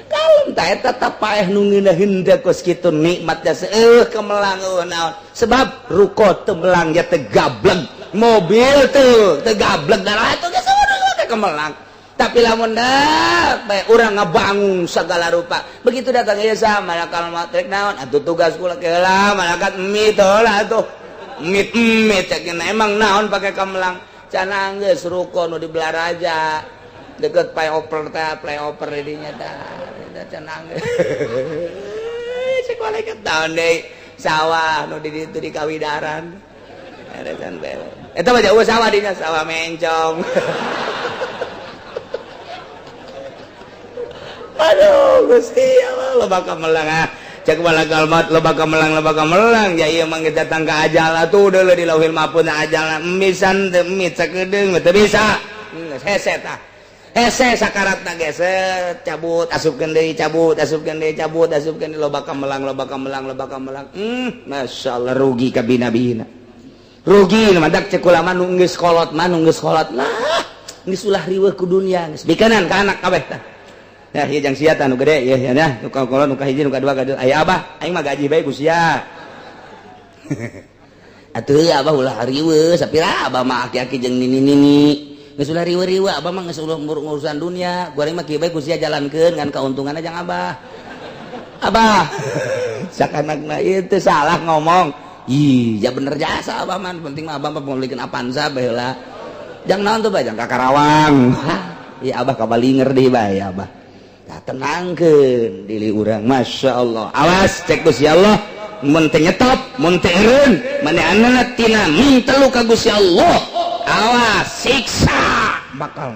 kalem tah eta tetap paeh nu ngeunaheun teh kos kitu nikmatnya seueuh kemelang eueuh naon. Sebab ruko teu melang ya teu gableg, mobil teu teu gableg, darah atuh geus kemelang. Tapi lamun dah bae urang ngabangun segala rupa, begitu datang ya sama malakal maut, rek naon atuh tugas kula? Keula malaikat, mit lah atuh, mit mit cek. Emang naon pakai kemelang cenah? Geus ruko nu di Balaraja deket flyover teh, flyover di dinya tah cenah geus. Cek malaikat, naon deui? Sawah nu di ditu di Kawidaran eta mah jauh, sawah dinya sawah mencong. Aduh Gusti Allah, loba kamelang ah. Cek malakal maut, loba kamelang, loba kamelang. Ya ieu mah datang ke ajal atuh deuleu di Lauhil Mahfuz ajal misan teu mit sakedeung teu bisa. Geus hese tah. Hese sakaratna ge cabut asupkeun deui, cabut asupkeun deui, cabut asupkeun deui, loba kamelang, loba kamelang, loba kamelang. Masyaallah, rugi kabina-bina. Rugi madak cek ulama nu geus kolot mah, nu geus kolot lah geus ulah riweuh ku dunia, geus bikenan ka anak kabeh tah. Ya, ieu jang sia tah nu gede ya, ya nah, nu kolot nu kahiji, nu kadua kadua. Aya abah, aing mah gaji bae ku sia. Atuh abah ulah riweuh, sapira abah mah aki-aki jeung nini-nini. Geus ulah riweuh-riweuh, abah mah geus ulah urusan dunia. Gua mah kieu bae ku sia jalankeun ngan kauntunganna jang abah. Abah. Sakanakna ieu teu salah ngomong. Ih, ya bener jasa abah mah, penting mah abah mah pemilikeun Avanza bae heula. Jang naon tuh bae? Jang ka Karawang. Iya abah kabalinger deui bae abah. Nah, tenangkeun diri urang, Masya Allah. Awas cek Gusti Allah. Mun teu nyetop, mun teu eureun manehanna tina mintelu ka Gusti Allah, awas siksa bakal.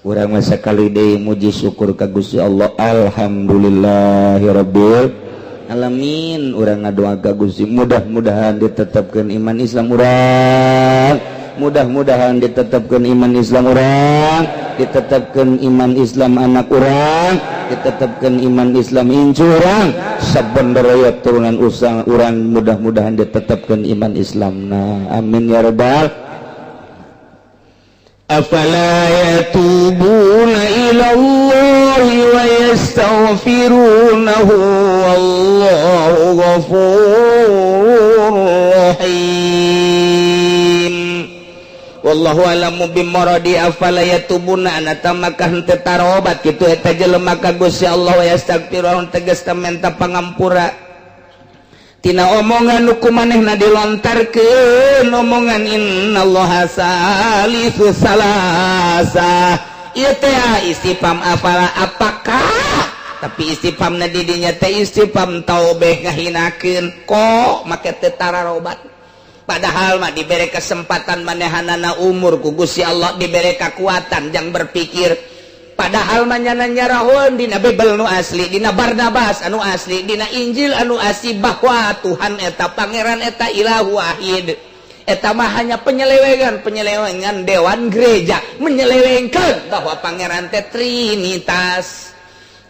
Urang mah sakali deui muji syukur ka Gusti Allah, alhamdulillahirabbil alamin. Urang ngadoa ka Gusti, mudah-mudahan ditetapkeun iman Islam urang, mudah-mudahan ditetapkeun iman Islam urang, ditetapkeun iman Islam anak urang, ditetapkeun iman Islam incu urang, sabenderaya turunan usang urang, mudah-mudahan ditetapkeun iman Islamna. Amin ya rabbal. Afala yatubuna ila Allahi wa yastaghfirunahu wallahu ghafurur rahim. Wallahu alamu bimaradi. Afala yatubuna anata maka henteu tarobat kitu eta jelema ka Gusti Allah, wa yastaghfirun tegas menta pangampura tina omongan nu ku manehna dilontarkeun, omongan innallaha salisu salasa. Ieu teh istifham afala, apakah, tapi istifhamna di dinya teh istifham taubikh, ngahinakeun, kok make teu tararobat, padahal mah dibere kesempatan manehanana umur ku Gusti Allah, dibere kekuatan jang berpikir. Padahal mah nyana nyarahoeun dina Bible nu asli, dina Barnabas anu asli, dina Injil anu asli, bahwa Tuhan eta, Pangeran eta ilahu wahid. Eta mah hanya penyelewengan, penyelewengan dewan gereja menyelewengkan bahwa Pangeran teh Trinitas.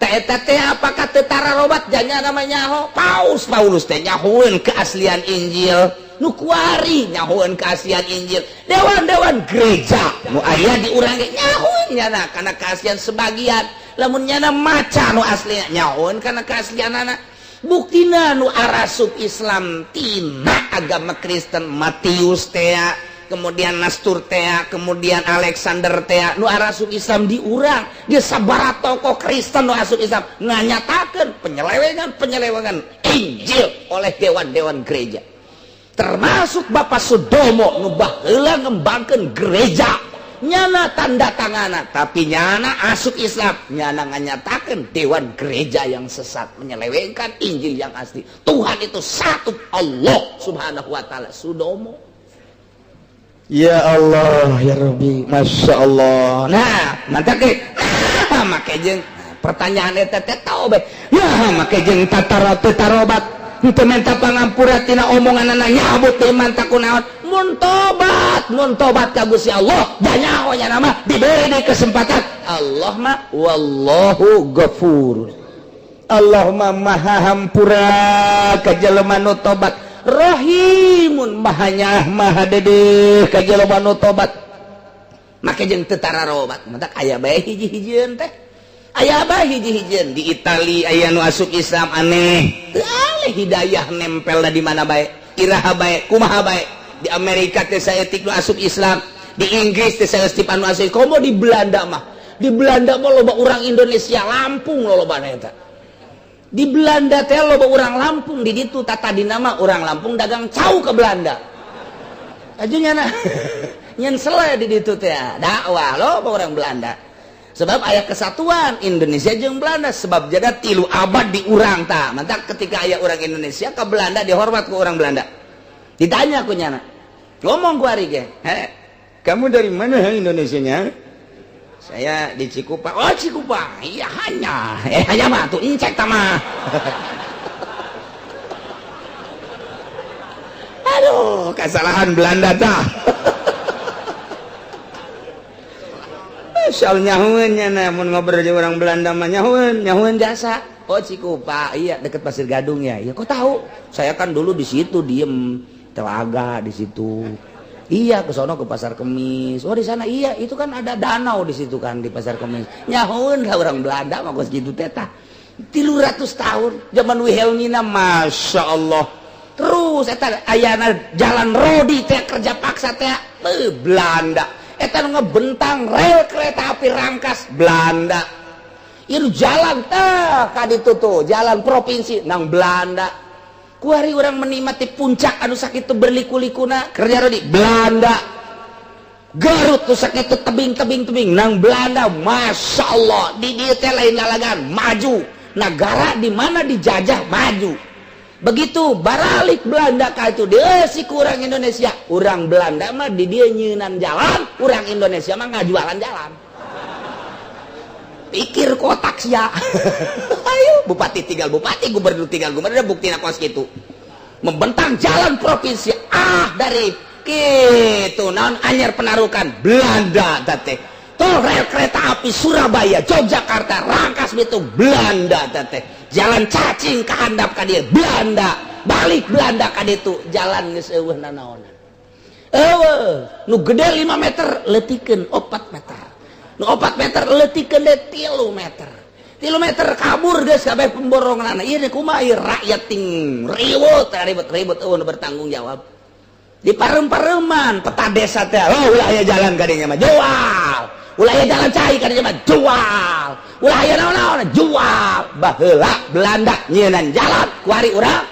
Teh eta teh apakah teu tararobat janya namanya nyaho Paus Paulus teh nyahoeun keaslian Injil nu kuari, nyahoeun keaslian Injil dewan-dewan gereja nu aya di urang ge nyahoeun nyana kana keaslian sebagian. Lamun nyana maca nu asli, nyahoeun kana keaslianana. Buktina nu arasup Islam tina agama Kristen, Matius tea, kemudian Nastur tea, kemudian Alexander tea, nu arasup Islam di urang dia sabara tokoh Kristen nu asup Islam nganyatakeun penyelewengan penyelewengan Injil oleh dewan-dewan gereja, termasuk Bapak Sudomo nu baheula ngembangkeun gereja, nyana tanda tangana, tapi nyana asup Islam, nyana nganyatakeun dewan gereja yang sesat menyelewengkan Injil yang asli. Tuhan itu satu, Allah Subhanahu wa Ta'ala. Sudomo. Ya Allah ya Rabbi, Masya Allah. Nah, mantap ke, nah, make jeung pertanyaan eta teh tahu be ya, make jeung tatara teu tarobat, henteu menta pangampura tina omongan anak nyabut teh iman takunaon. Mun tobat, mun tobat ka Gusti Allah, banyak nya nama diberi di kesempatan. Allah mah wallahu ghafur, Allah mah maha hampura ka jelema nu tobat, rahimun, maha nyaah, maha dedeh ka jelema nu tobat. Make jeung teu tararobat, matak aya bae hiji-hijieun teh, aya bae hiji-hijieun. Di Itali aya nu asup Islam. Aneh teu aleh hidayah nempel di mana bae, iraha bae, kumaha bae. Di Amerika teh saeutik nu asup Islam, di Inggris teh saeutik anu asup. Komo di Belanda mah, di Belanda mah loba urang Indonesia, Lampung lolobana eta. Di Belanda teh loba urang Lampung di ditu. Tata di nama urang Lampung dagang cau ke Belanda aja, nyana nyen sele di ditu teh dakwah loba orang Belanda, sebab aya kesatuan Indonesia jeung Belanda, sebab jaga 3 abad di urang ta. Mantap, ketika aya orang Indonesia ke Belanda dihormat ke orang Belanda. Ditanya ku nyana, ngomong ku ari ge, "He, kamu dari mana Indonesianya?" "Saya di Cikupa." "Oh, Cikupa." "Iya, hanya hanya mah tuh incek tama." Aduh, kesalahan Belanda tah. Soal nyahueun nya, mun ngobrol jeung orang Belanda mah nyahueun, nyahueun jasa. "Oh, Cikupa, iya, deket Pasir Gadung ya." "Ya, kok tahu?" "Saya kan dulu di situ diem telaga di situ." "Iya, ke sono, ke Pasar Kemis." "Oh, di sana." "Iya, itu kan ada danau di situ kan, di Pasar Kemis." Nyahueun lah orang Belanda mah kos gitu teh tah. 300 tahun zaman Wilhelmina, masya Allah. Terus eta ayana jalan rodi teh, kerja paksa teh Belanda. Eta nu ngebentang rel kereta api Rangkas, Belanda. Itu jalan teh ka ditu tuh, jalan provinsi nang Belanda. Kuari orang menikmati puncak anu sakitu berliku-likuna, kerja rodi Belanda. Garut tuh sakitu tebing-tebing tebing nang Belanda. Masya Allah, di dieu teh lain lalagan maju negara di mana dijajah maju. Begitu baralik Belanda ka itu dia si kurang Indonesia. Urang Belanda mah di dia nyieunan jalan, urang Indonesia mah ngajualan jalan. Pikir kotak sia. Ayo bupati tinggal bupati, gubernur tinggal gubernur, buktina kos gitu. Membentang jalan provinsi ah dari gitu naon anyar penarukan Belanda teh. Tol rel kereta api Surabaya Yogyakarta Rangkas Bitung Belanda teh. Jalan cacing kehandap ka dieu Belanda, balik Belanda ka ditu jalan geus eueuh nanaonan. Eueuh, nu gede 5 meter leutikeun 4 meter. Nu 4 meter leutikeun deui 3 meter. 3 meter kabur geus kabeh pemboronganna. Ieu kumaha ieu rakyat ting ribut ribut-ribut eueuh nu bertanggung jawab. Di parem-pareman peta desa teh, oh ulah aya jalan ka dinya mah jual. Ulah aya jalan cai ka dinya mah jual. Ulah aya naon-naon jual. Baheula Belanda nyieunan jalan kuari urang.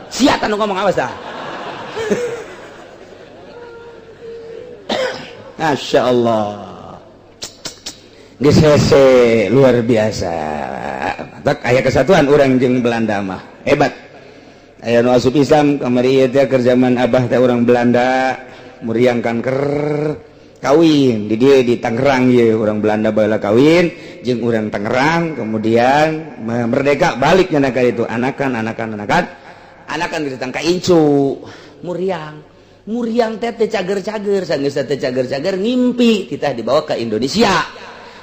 Sia tanu ngomong awas dah. Masya Allah. Geus hese luar biasa. Matak aya kesatuan urang jeung Belanda mah. Hebat. Aya nu asup Islam kamari ieu teh keur zaman abah teh urang Belanda muriang kanker kawin di dieu di Tangerang ieu urang Belanda baheula kawin jeung urang Tangerang kemudian merdeka balik nya ka ditu anakan anakan anakan anakan ditang ka incu muriang. Muriang teh teu cager-cager, sanggeus teh cager-cager ngimpi kita dibawa ke Indonesia.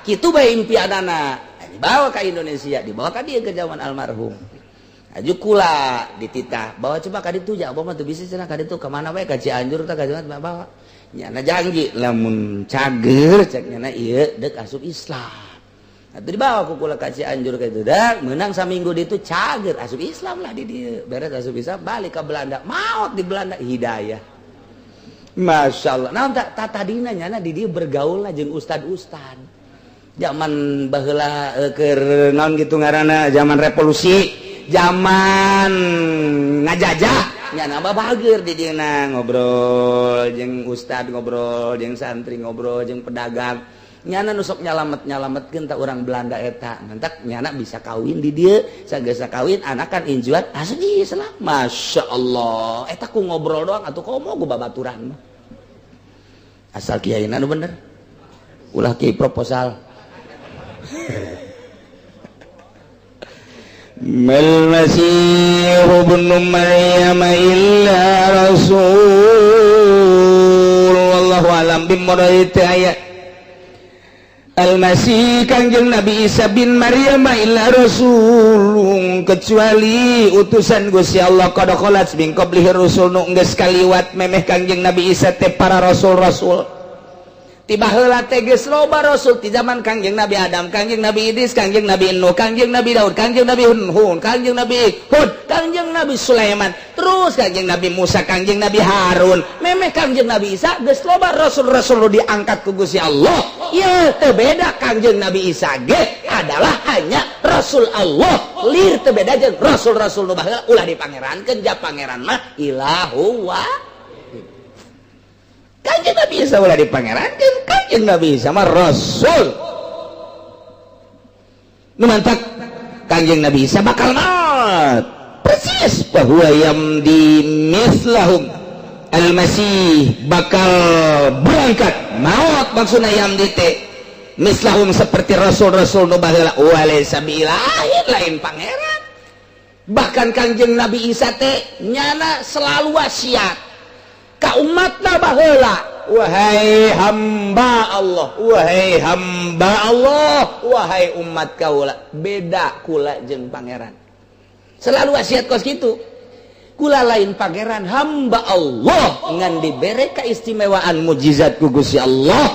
Kitu bae impianana dibawa ke Indonesia, dibawa ka dieu ke zaman almarhum. Aju kula dititah bawa coba ka ditu ja abah mah teu bisa cenah ka ditu ka mana bae ka Cianjur tah ka Jawa bawa. Nyana janji lamun cager cek nyana ieu deuk asup Islam. Atuh dibawa ku kula ka Cianjur ka ditu dah meunang saminggu ditu cager asup Islam lah di dieu. Beres asup Islam balik ka Belanda, maot di Belanda hidayah. Masya Allah. Naon tak tadina nyana di dieu bergaul lah jeung ustad-ustad. Zaman baheula keur naon gitu ngaranna zaman revolusi, zaman ngajajah nyana mah bager di dieu ngobrol jeung ustad, ngobrol jeung santri, ngobrol jeung pedagang. Nyana nu sok nyalamet-nyalametkeun ta urang Belanda eta. Mantak nyana bisa kawin di dieu, sagesa kawin anakan injuan asup Islam. Masya Allah. Eta ku ngobrol doang atuh komo ku babaturan mah. Asal kiai nu bener. Ulah kiai proposal. Mal Masih ibnu Maryam illa rasul wallahu alam bimuradi ayat Al-Masih Kangjeng Nabi Isa bin Maryam illa rasul kecuali utusan Gusti Allah qad khalat min qablihi rusul nu geus kaliwat memeh Kangjeng Nabi Isa teh para rasul-rasul. Tiba heula teh geus loba rasul ti zaman Kangjeng Nabi Adam, Kangjeng Nabi Idris, Kangjeng Nabi Nuh, Kangjeng Nabi Daud, Kangjeng Nabi Hun, Kangjeng Nabi Hud, Kangjeng Nabi Sulaiman, terus Kangjeng Nabi Musa, Kangjeng Nabi Harun, memeh Kangjeng Nabi Isa geus loba rasul-rasul diangkat ku Gusti Allah. Ieu teu beda Kangjeng Nabi Isa ge adalah hanya rasul Allah. Lir teu beda jeung rasul-rasul nu baheula ulah dipangerankeun ja pangeran mah ilahu wa Kanjeng Nabi Isa ulah dipangerankeun, Kanjeng Nabi Isa mah rasul. Nu mantak Kanjeng Nabi Isa bakal maut. Persis bahwa yamdi mislahum Al-Masih bakal berangkat maut maksudna yamdi teh mislahum seperti rasul-rasul nu baheula walaysa biilahin lain pangeran. Bahkan Kanjeng Nabi Isa teh nyana selalu wasiat ka umatna baheula, wahai hamba Allah, wahai hamba Allah, wahai umat kaula, beda kula jeung pangeran. Selalu wasiat kos kitu. Kula lain pangeran, hamba Allah ngan dibere keistimewaan mujizat ku Gusti Allah.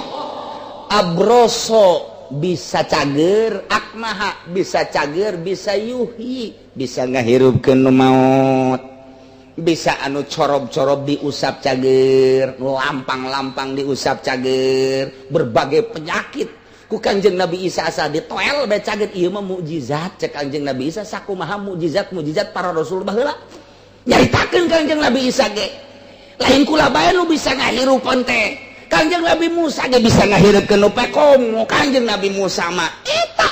Abroso bisa cager, akmaha bisa cager, bisa yuhi, bisa ngahirupkeun nu maot, bisa anu corob-corob diusap cager, lampang-lampang diusap cager, berbagai penyakit ku Kangjeng Nabi Isa asa ditoel bae cager. Ieu mah mukjizat cek Kangjeng Nabi Isa, sakumaha mukjizat-mukjizat para rasul baheula. Nyaritakeun Kangjeng Nabi Isa ge lain kula bae nu bisa ngahirupan teh. Kangjeng Nabi Musa ge bisa ngahirupkeun nu pekomo. Kangjeng Nabi Musa mah eta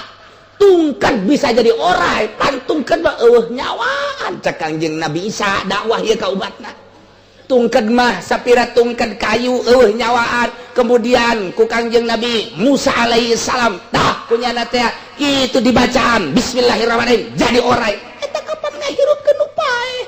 tungkat bisa jadi orai, pantungkeun mah eueuh nyawaan. Nyawaan cek Kangjeng Nabi Isa dakwah ieu ka umatna. Tungked mah sapira tungked kayu eueuh nyawaan. Kemudian ku Kangjeng Nabi Musa alaihi salam tah kunyana teh kitu dibacaan bismillahirrahmanirrahim jadi orai. Eta kapan ngahirupkeun nu paeh?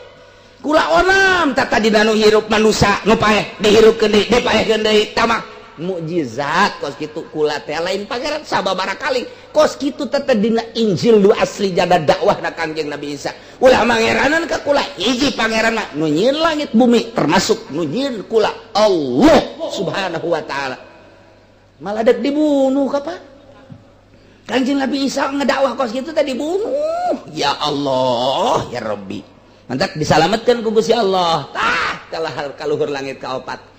Kula onam tah tadi nu hirup manusia nu paeh dihirupkeun deui, dipaehkeun deui, tamak mukjizat kos kitu. Kula teh lain pangeran sababaraha kali kos kitu teh dina Injil nu asli jada dakwah na Kangjeng Nabi Isa. Ulah mangeranan ka kula, hiji pangeran mah nu nyieun langit bumi, termasuk nu nyieun kula, Allah Subhanahu wa taala. Malah dek dibunuh kapan Kangjeng Nabi Isa ngedakwah kos kitu teh dibunuh. Ya Allah ya Rabbi, mantak disalamatkan ku Gusti Allah tah kalah kaluhur langit kaopat.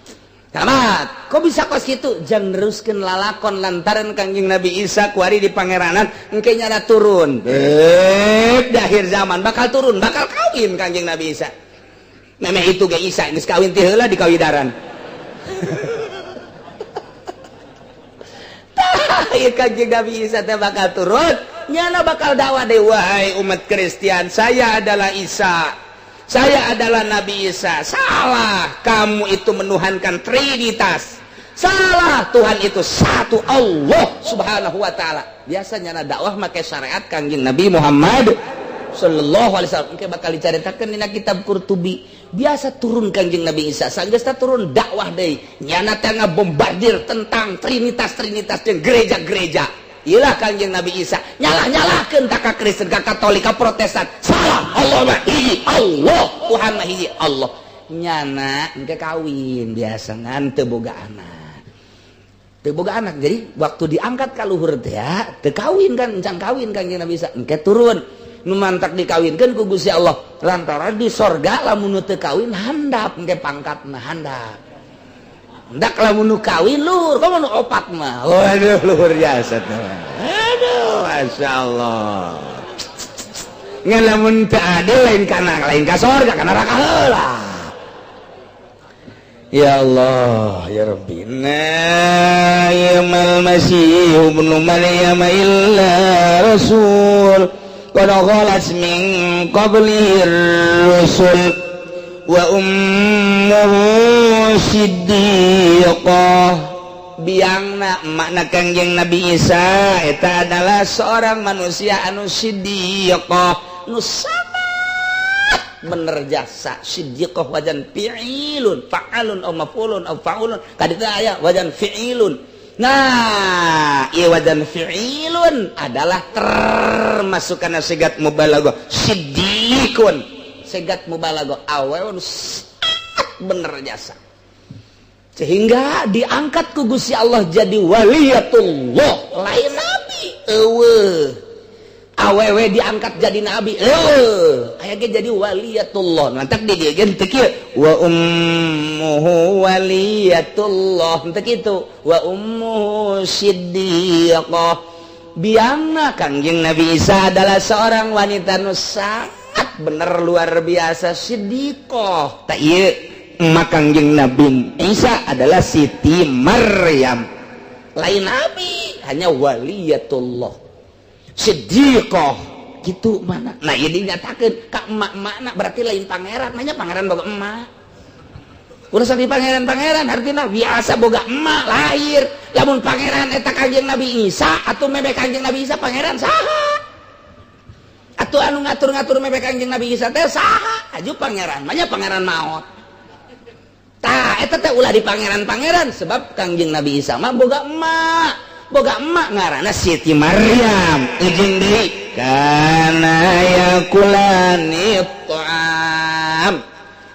Tamat. Kok bisa kos gitu? Jangan neruskeun lalakon lantaran Kangjeng Nabi Isa kuari di pangeranan engke nyana turun. Bek di akhir zaman bakal turun, bakal kawin Kangjeng Nabi Isa. Memeh itu ge Isa geus kawin ti heula di kawidaran. Tah, ieu Kangjeng Nabi Isa teh bakal turun, nyana bakal dakwah deui, wahai umat Kristian, saya adalah Isa. Saya adalah Nabi Isa. Salah, kamu itu menuhankan Trinitas. Salah, Tuhan itu satu, Allah Subhanahu wa taala. Biasanya na dakwah make syariat Kangjeng Nabi Muhammad sallallahu alaihi wasallam. Engke bakal dicaritakeun dina kitab Qurtubi. Biasa turun Kangjeng Nabi Isa, sanggeus turun dakwah deui. Nyana teh ngabombardir tentang Trinitas-trinitas jeung gereja-gereja. Iyalah Kangjeng Nabi Isa nyalah-nyalahkeun ka Kristen, ka Katolik, ka Protestan. Salah, Allah mah hiji, Allah Tuhan mah hiji Allah. Nyana engke kawin biasa ngan teu boga anak. Teu boga anak. Jadi waktu diangkat ka luhur teh teu kawin kan, encan kawin Kangjeng Nabi Isa. Engke turun nu mantak dikawinkeun ku Gusti Allah lantaran di sorga lamun nu teu kawin handap engke pangkatna handap. Ndak lamun nu kawin luhur, komo nu opat mah. Waduh, luhur jasa teh. Aduh, masyaallah. Ngan lamun teu adil lain kana lain ka sorga, ka neraka heula. Ya Allah, ya Rabbi. Na yamal Masih ibnu Maryam illa rasul qad khalat min qablihi rusul wa ummuhu siddiqah. Biangna makna Kangjeng Nabi Isa eta adalah seorang manusia anu siddiqah, nu sangat bener jasa. Siddiqah wajan fi'ilun, fa'alun aw maf'ulun aw fa'ulun, kaditu aya wajan fi'ilun. Nah, ieu wajan fi'ilun adalah termasuk kana sigat mubalaghah. Siddiqun sigat mubalaghah, awewe bener jasa sehingga diangkat ku Gusti Allah jadi waliyatullah, lain nabi eueuh. Awewe diangkat jadi nabi eueuh, aya ge jadi waliyatullah. Mantak di dieu ge teu kieu wa ummuhu waliyatullah, teu kitu wa ummuhu siddiqah. Biangna Kangjeng Nabi Isa adalah seorang wanita nu sangat bener luar biasa, siddiqah. Tak ieu emak Kangjeng Nabi Isa adalah Siti Maryam, lain nabi, hanya waliyatullah siddiqah gitu mana. Nah, ini dinyatakan ka emak-emakna berarti lain pangeran, nanya pangeran boga emak. Udah sampai pangeran-pangeran artinya biasa boga emak lahir. Lamun pangeran eta Kangjeng Nabi Isa atau meme Kangjeng Nabi Isa pangeran saha? Atau anu ngatur-ngatur meme Kangjeng Nabi Isa teh saha? Aju pangeran, banyak pangeran maot. Tah eta teh ulah di pangeran-pangeran sebab Kangjeng Nabi Isa mah boga emak. Boga emak ngaranna Siti Maryam. Ujung deui kana yakulani ta'am.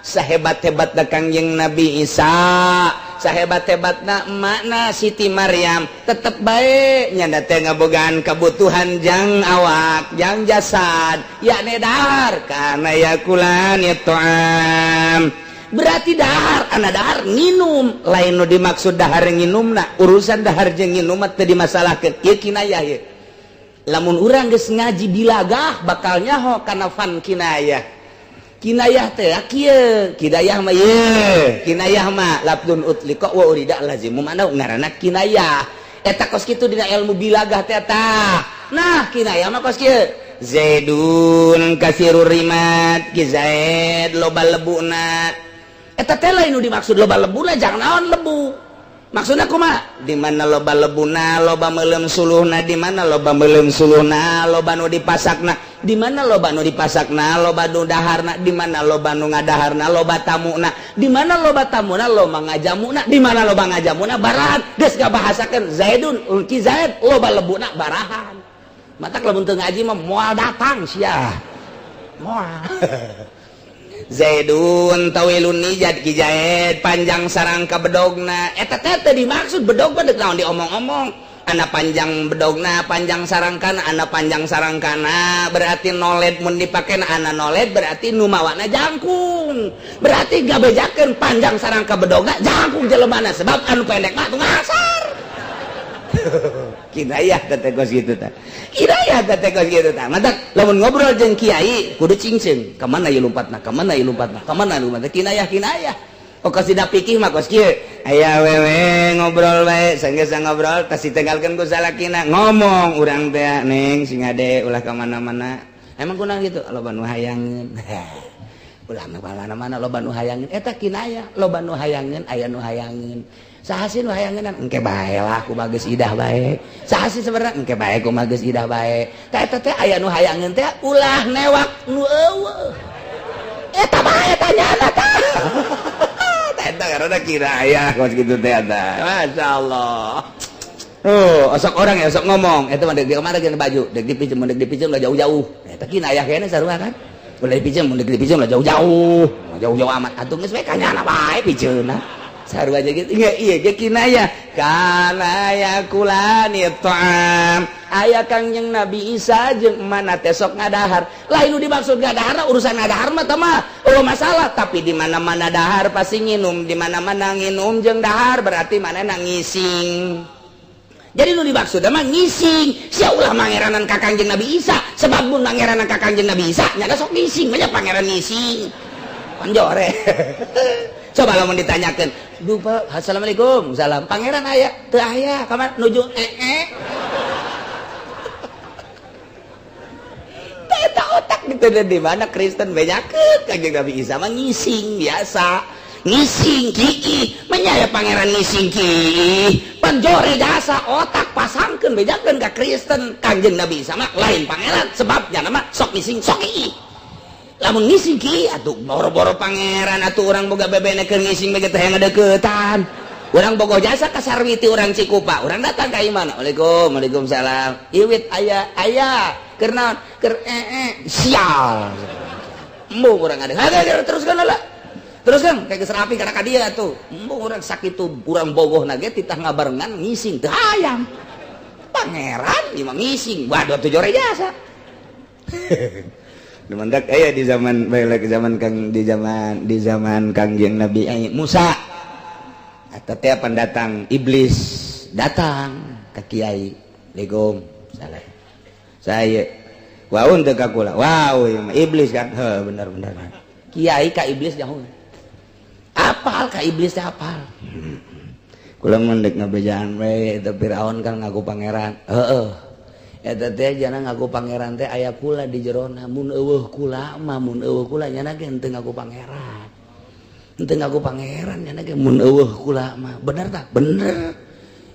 Sahebat-hebatna Kangjeng Nabi Isa, sahebat-hebatna emakna Siti Maryam, tetep bae nyanda teh ngabogaan kebutuhan jang awak, jang jasad, yakni dahar. Kana yakulani ta'am berarti dahar, anak dahar nginum, lain nu dimaksud dahar nginumna. Urusan dahar jeung nginum mah teu dimasalahkeun, ieu kinayah ieu. Lamun urang geus ngaji bilagah bakal nyaho kana fan kinayah. Kinayah teh kieu, kinayah mah ieu, kinayah mah lafdzun utliqa wa urida lazimu mana ngaranna kinayah. Eta kos kitu dina ilmu bilagah teh tah. Nah, kinayah mah kos kieu. Zaidun kasirur rimat, Ki Zaid loba lebuna. Eta teh lain nu dimaksud loba lebuna, jangan naon lebu. Maksudnya kumaha? Di mana loba lebuna, loba meuleum suluhna, di mana loba meuleum suluhna, loba nu dipasakna, di mana loba nu dipasakna, loba nu daharna, di mana loba nu ngadaharna, loba tamuna, di mana loba tamuna, loba ngajamuna, di mana loba ngajamuna, barahan. Geus ngabahasakeun Zaidun, Ki Zaid loba lebuna barahan. Matak lamun teu ngaji mah moal datang sia. Moal. Zaidun tawilun nijad, Ki Zaid panjang sarangka bedogna. Eta teh teu dimaksud bedog mah deuk naon diomong-omong. Ana panjang bedogna, panjang sarangkana, ana panjang sarangkana berarti noled mun dipake, ana noled berarti nu mawana jangkung. Berarti gabejakeun panjang sarangka bedogna jangkung jelemana, sebab anu pendek mah tuh ngasar. Kinayah teh kos kitu tah. Kinayah teh kos kitu tah. Matak lamun ngobrol jeung kiai kudu cingceung. Ka mana ieu lompatna? Ka mana ieu lompatna? Ka mana lompatna? Kinayah kinayah. Oh, kos dina fikih mah kos kieu. Aya awewe ngobrol bae, sanggeus ngobrol tas ditinggalkeun ku salakina. Ngomong urang teh, "Neng, sing ade ulah ka mana-mana." Emang kunaon gitu? Loba nu hayangeun. Ulah ka mana-mana loba nu hayangeun. Eta kinayah, loba nu hayangeun, aya nu hayangeun. Saha sih nu hayangeun? Engke bae lah, ku bagus idah bae. Saha sih sebenarnya? Engke bae ku bagus idah bae. Tah, eta teh aya nu hayangeun teh ulah newak nu eueuh. Eta bae tanyana tah. Eta karena kinayah kos kitu teh eta. Masyaallah. Oh, osok orang ya osok ngomong, eta mah deuk di kamar baju, deuk dipinjem, deuk dipinjem lah jauh-jauh. Eta kinayah kayaknya sarua kan. Ulah dipinjem, deuk dipinjem lah jauh-jauh. Jauh-jauh amat atuh geus we kanyana bae pijeunna. Sarua aja gitu. Iya, iya ge kinayah. Kana yakulani ta'am. Aya Kangjeng Nabi Isa jeung mana teh sok ngadahar. Lain nu dimaksud ngadahar, urusan ngadahar mah teh mah oh masalah, tapi di mana-mana dahar pasti nginum, di mana-mana nginum jeung dahar berarti mana ngising. Jadi nu dimaksud mah ngising. Sia ulah mangeranan ka Kangjeng Nabi Isa, sebab mun mangeranan ka Kangjeng Nabi Isa nya sok ngising, banyak pangeran ngising. Panjore. Coba lamun ditanyakan, "Duh, Pak, assalamualaikum." "Salam." "Pangeran aya?" "Teu aya." "Kamar nuju eh eh." Eta otak gitu di mana Kristen bejakeun Kangjeng Nabi Isa mah ngising biasa. Ngising kiki, menyaya pangeran ngising ki. Panjore jasa otak pasangkeun bejakeun ka Kristen Kangjeng Nabi Isa mah lain pangeran, sebabnya nama sok ngising sok ki. Lamun ngising ki atuh boro-boro pangeran, atuh urang boga bebene keur ngising bae teh ngadeukeutan. Urang bogoh jasa ka Sarwiti urang Cikupa, urang datang ka imana. "Waalaikum, waalaikumsalam." "Iwit aya?" "Aya." "Keur naon?" "Keur ee." Sial. Embung urang ada. Teruskan lah. Teruskan kayak geus rapi kana ka dia tuh. Embung urang sakitu urang bogoh na ge titah ngabarengan ngising teu hayang. Pangeran ieu mah ngising. Waduh, atuh jore jasa. Mendak aya di zaman balik zaman Kang di zaman Kangjeng Nabi Musa. Atau teh pendatang iblis datang ke kiai. "Assalamualaikum." "Salah." "Saya wow teu ka kula." "Wow, ieu mah iblis kan." "Heuh, bener bener." Kiai ka iblis jauh. Apal ka iblis teh apal. "Kula mun deuk ngabejaan we, eta Firaun kan ngaku pangeran." "Heeh. Eta teh jana ngaku pangeran teh aya kula di jerona, mun eueuh kula mah, mun eueuh kula nyana ge henteu ngaku pangeran. Henteu ngaku pangeran nyana ge mun eueuh kula mah." "Bener tah?" "Bener."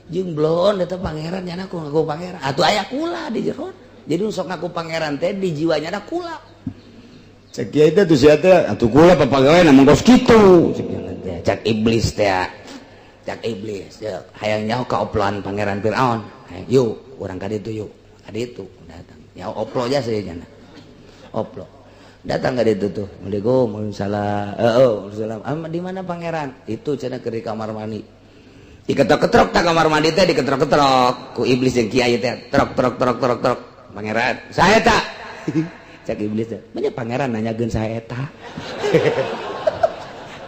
"Jeung blon eta pangeran nyana ku ngaku pangeran. Atuh aya kula di jerona. Jadi sok ngaku pangeran teh di jiwanya ada kula." Cek kiai teh tuh sia teh atuh kula papagawe mah kos kitu. Cek iblis teh. Cek iblis ya, hayang nyaho kaoploan pangeran Firaun. Yuk, urang ka ditu yuk. Ka ditu datang. Ya oplo aja saya nyana. Oplo. Datang ke ditu tuh. "Assalamualaikum." "Waalaikumsalam." "Eh, oh, waalaikumsalam. Ah, di mana pangeran?" "Itu cenah keur di kamar mandi." Diketrok-ketrok tak kamar mandi teh, diketrok-ketrok ku iblis yang kiai teh. Trok trok trok trok trok. "Pangeran, saya tak." Cek iblis teh. "Banyak pangeran nanyakeun saya eta."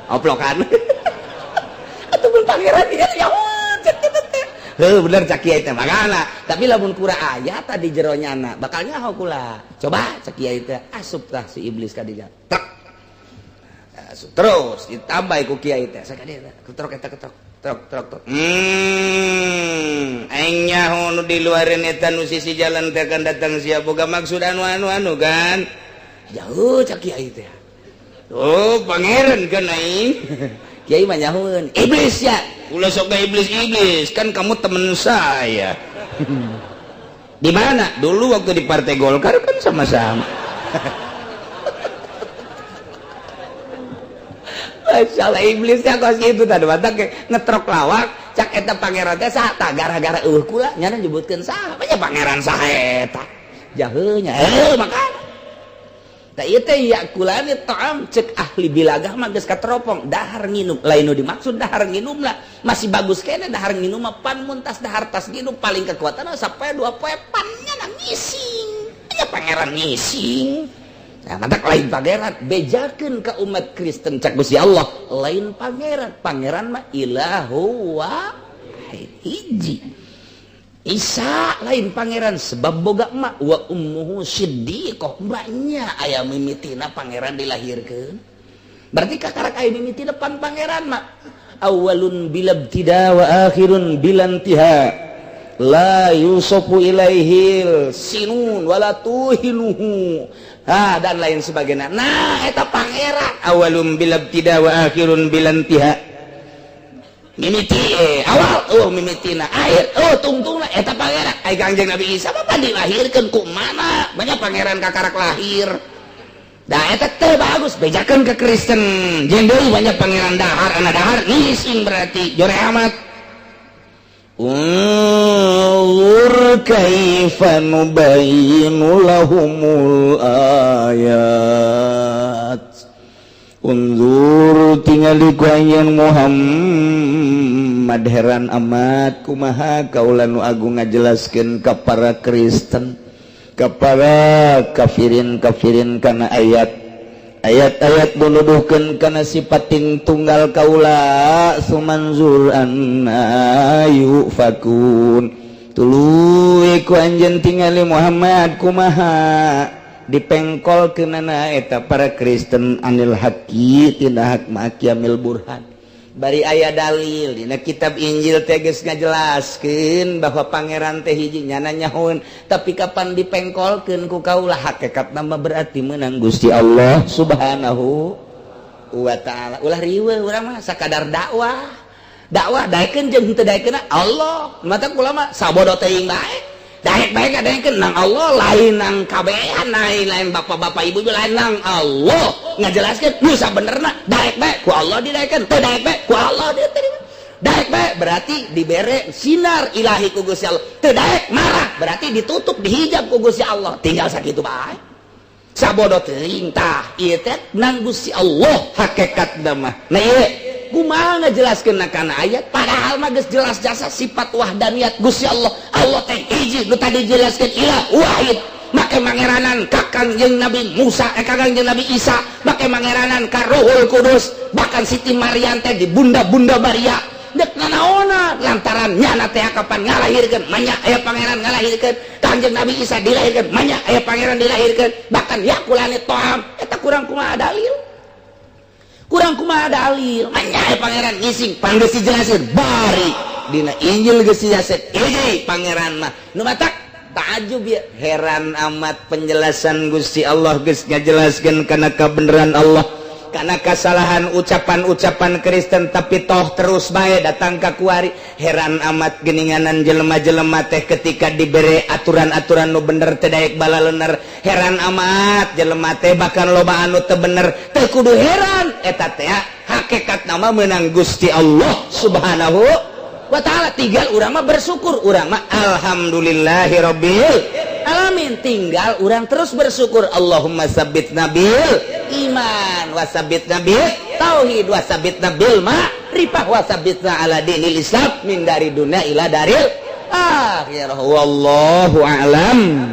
Oplokan. Atuh mun pangeran dia ya cek kitu teh. Heuh, bener cek kiai teh makana. Tapi lamun kura aya tadi jero nyana, bakal nyaho kula. Coba cek kiai teh asup tah si iblis ka dinya. Trek. Asup terus ditambah ku kiai teh. Sakadieu ketrok eta ketrok. Truk truk truk. Aing nyaho nu di luareun eta, nu sisi jalan teh kan datang sia boga maksud anu anu anu kan. Jauh cak kiai teh. Oh, pangeran kan aing. Kiai mah nyahoeun, iblis ya. Ulah sok iblis iblis, kan kamu temen saya. Di mana? Dulu waktu di Partai Golkar kan sama-sama. Masalah iblisnya kos gitu tadi mata ngetrok lawak cak eta pangeran teh saha tah, gara-gara eueuh kula nya nyebutkeun saha nya pangeran saha eta jaheunya maka tah ieu teh yakulani ta'am, cek ahli bilagah mah geus kateropong dahar nginum, lain nu dimaksud dahar nginum lah, masih bagus kene dahar nginum mah. Pan mun tas dahar tas nginum paling kekuatan sampai 2 poe, pan nya ngising nya pangeran ngising. Nah, mantak lain pangeran, bejakeun ke umat Kristen, cak Gusti Allah lain pangeran, pangeran mah ilahu wahid, hiji. Isa lain pangeran sebab boga emak, wa ummuhu siddiqah, emaknya aya mimitina pangeran dilahirkeun, berarti kakarak aya mimitina pan pangeran mah awalun bila ibtida wa akhirun bila intiha, la yusofu ilaihil sinun wala tuhinuhu ah dan lain sebagainya. Nah, eta pangeran awalum bila ibtida wa akhirun bila intiha, mimiti awal, oh mimitina akhir, oh tungtungna eta pangeran. Ai Kangjeng Nabi Isa mah pan dilahirkeun ku mana banyak pangeran kakarak lahir. Da eta teh bagus bejakeun ke Kristen jeung deui banyak pangeran dahar, anak dahar ngising berarti jore amat. Unzur kaifa nubayyinu lahumul ayat. Unzur tingali ku anjeun Muhammad, heran amat kumaha kaula nu agung ngajelaskeun ka para Kristen, ka para kafirin kafirin kana ayat ayat-ayat nuduhkeun kana sifatin tunggal kaula. Sumanzur anna yufakun, tuluy ku anjeun tingali Muhammad kumaha dipengkol kenana eta para Kristen anil haqi tina hak ma'aqiyamil burhan, bari aya dalil dina kitab Injil teh geus ngajelaskeun bahwa pangeran teh hiji, nyana nyahoeun, tapi kapan dipengkolkeun ku kaula hakikat nama berarti menang Gusti Allah Subhanahu wa Ta'ala. Ulah riweuh, urang mah sakadar dakwah, dakwah daekeun jeung henteu daekeun Allah. Mata kula mah sabodo teuing bae, daek bae daekeun nang Allah, lain nang kabehan, lain lain bapak-bapak ibu, lain nang Allah. Ngajelaskeun nu sabenerna, daek bae ku Allah didaekeun, teu daek bae ku Allah diterima. Daek bae berarti dibere sinar ilahi ku Gusti Allah, teu daek marah berarti ditutup, dihijab ku Gusti Allah. Tinggal sakitu bae, sabodo teuing. Tah, ieu teh nang Gusti Allah hakikatna mah. Nah, ieu kumaha ngajelaskeun kana ayat, padahal mah geus jelas jasa sifat wahdaniyat Gusti Allah. Allah teh hiji, nu tadi jelaskeun ilah wahid, make mangeranan ka Kangjeng Nabi Musa, ka Kangjeng Nabi Isa, make mangeranan ka Ruhul Kudus, bahkan Siti Maryam teh di bunda-bunda Maria dek nanaona lantaran nyana teh kapan ngalahirkeun manya aya pangeran ngalahirkeun. Kangjeng Nabi Isa dilahirkeun manya aya pangeran dilahirkeun, bahkan yakulani to'am eta kurang kumaha dalil, kurang kumaha dalil manya aya pangeran ngising? Pan geus dijelasin, bari dina Injil geus dijelasin hiji pangeran mah. Nu matak ta'ajub ya, heran amat penjelasan Gusti Allah geus ngajelaskeun kana kebenaran Allah, karena kesalahan ucapan-ucapan Kristen, tapi toh terus bae datang ka kuari. Heran amat geninganan jelema-jelema teh ketika diberi aturan-aturan nu bener teu daek balalener. Heran amat jelema teh, bahkan loba anu teu bener. Teu kudu heran, eta teh hakikat nama menang Gusti Allah Subhanahu wa Ta'ala. Tinggal urang mah bersyukur, urang mah alhamdulillahirabbil alamin. Tinggal urang terus bersyukur. Allahumma sabbitna bil iman wa sabbitna bil tauhid wa sabbitna bil ma'rifah wa sabbitna ala dinil Islam min dari dunia ila daril akhirah. Wallahu a'lam.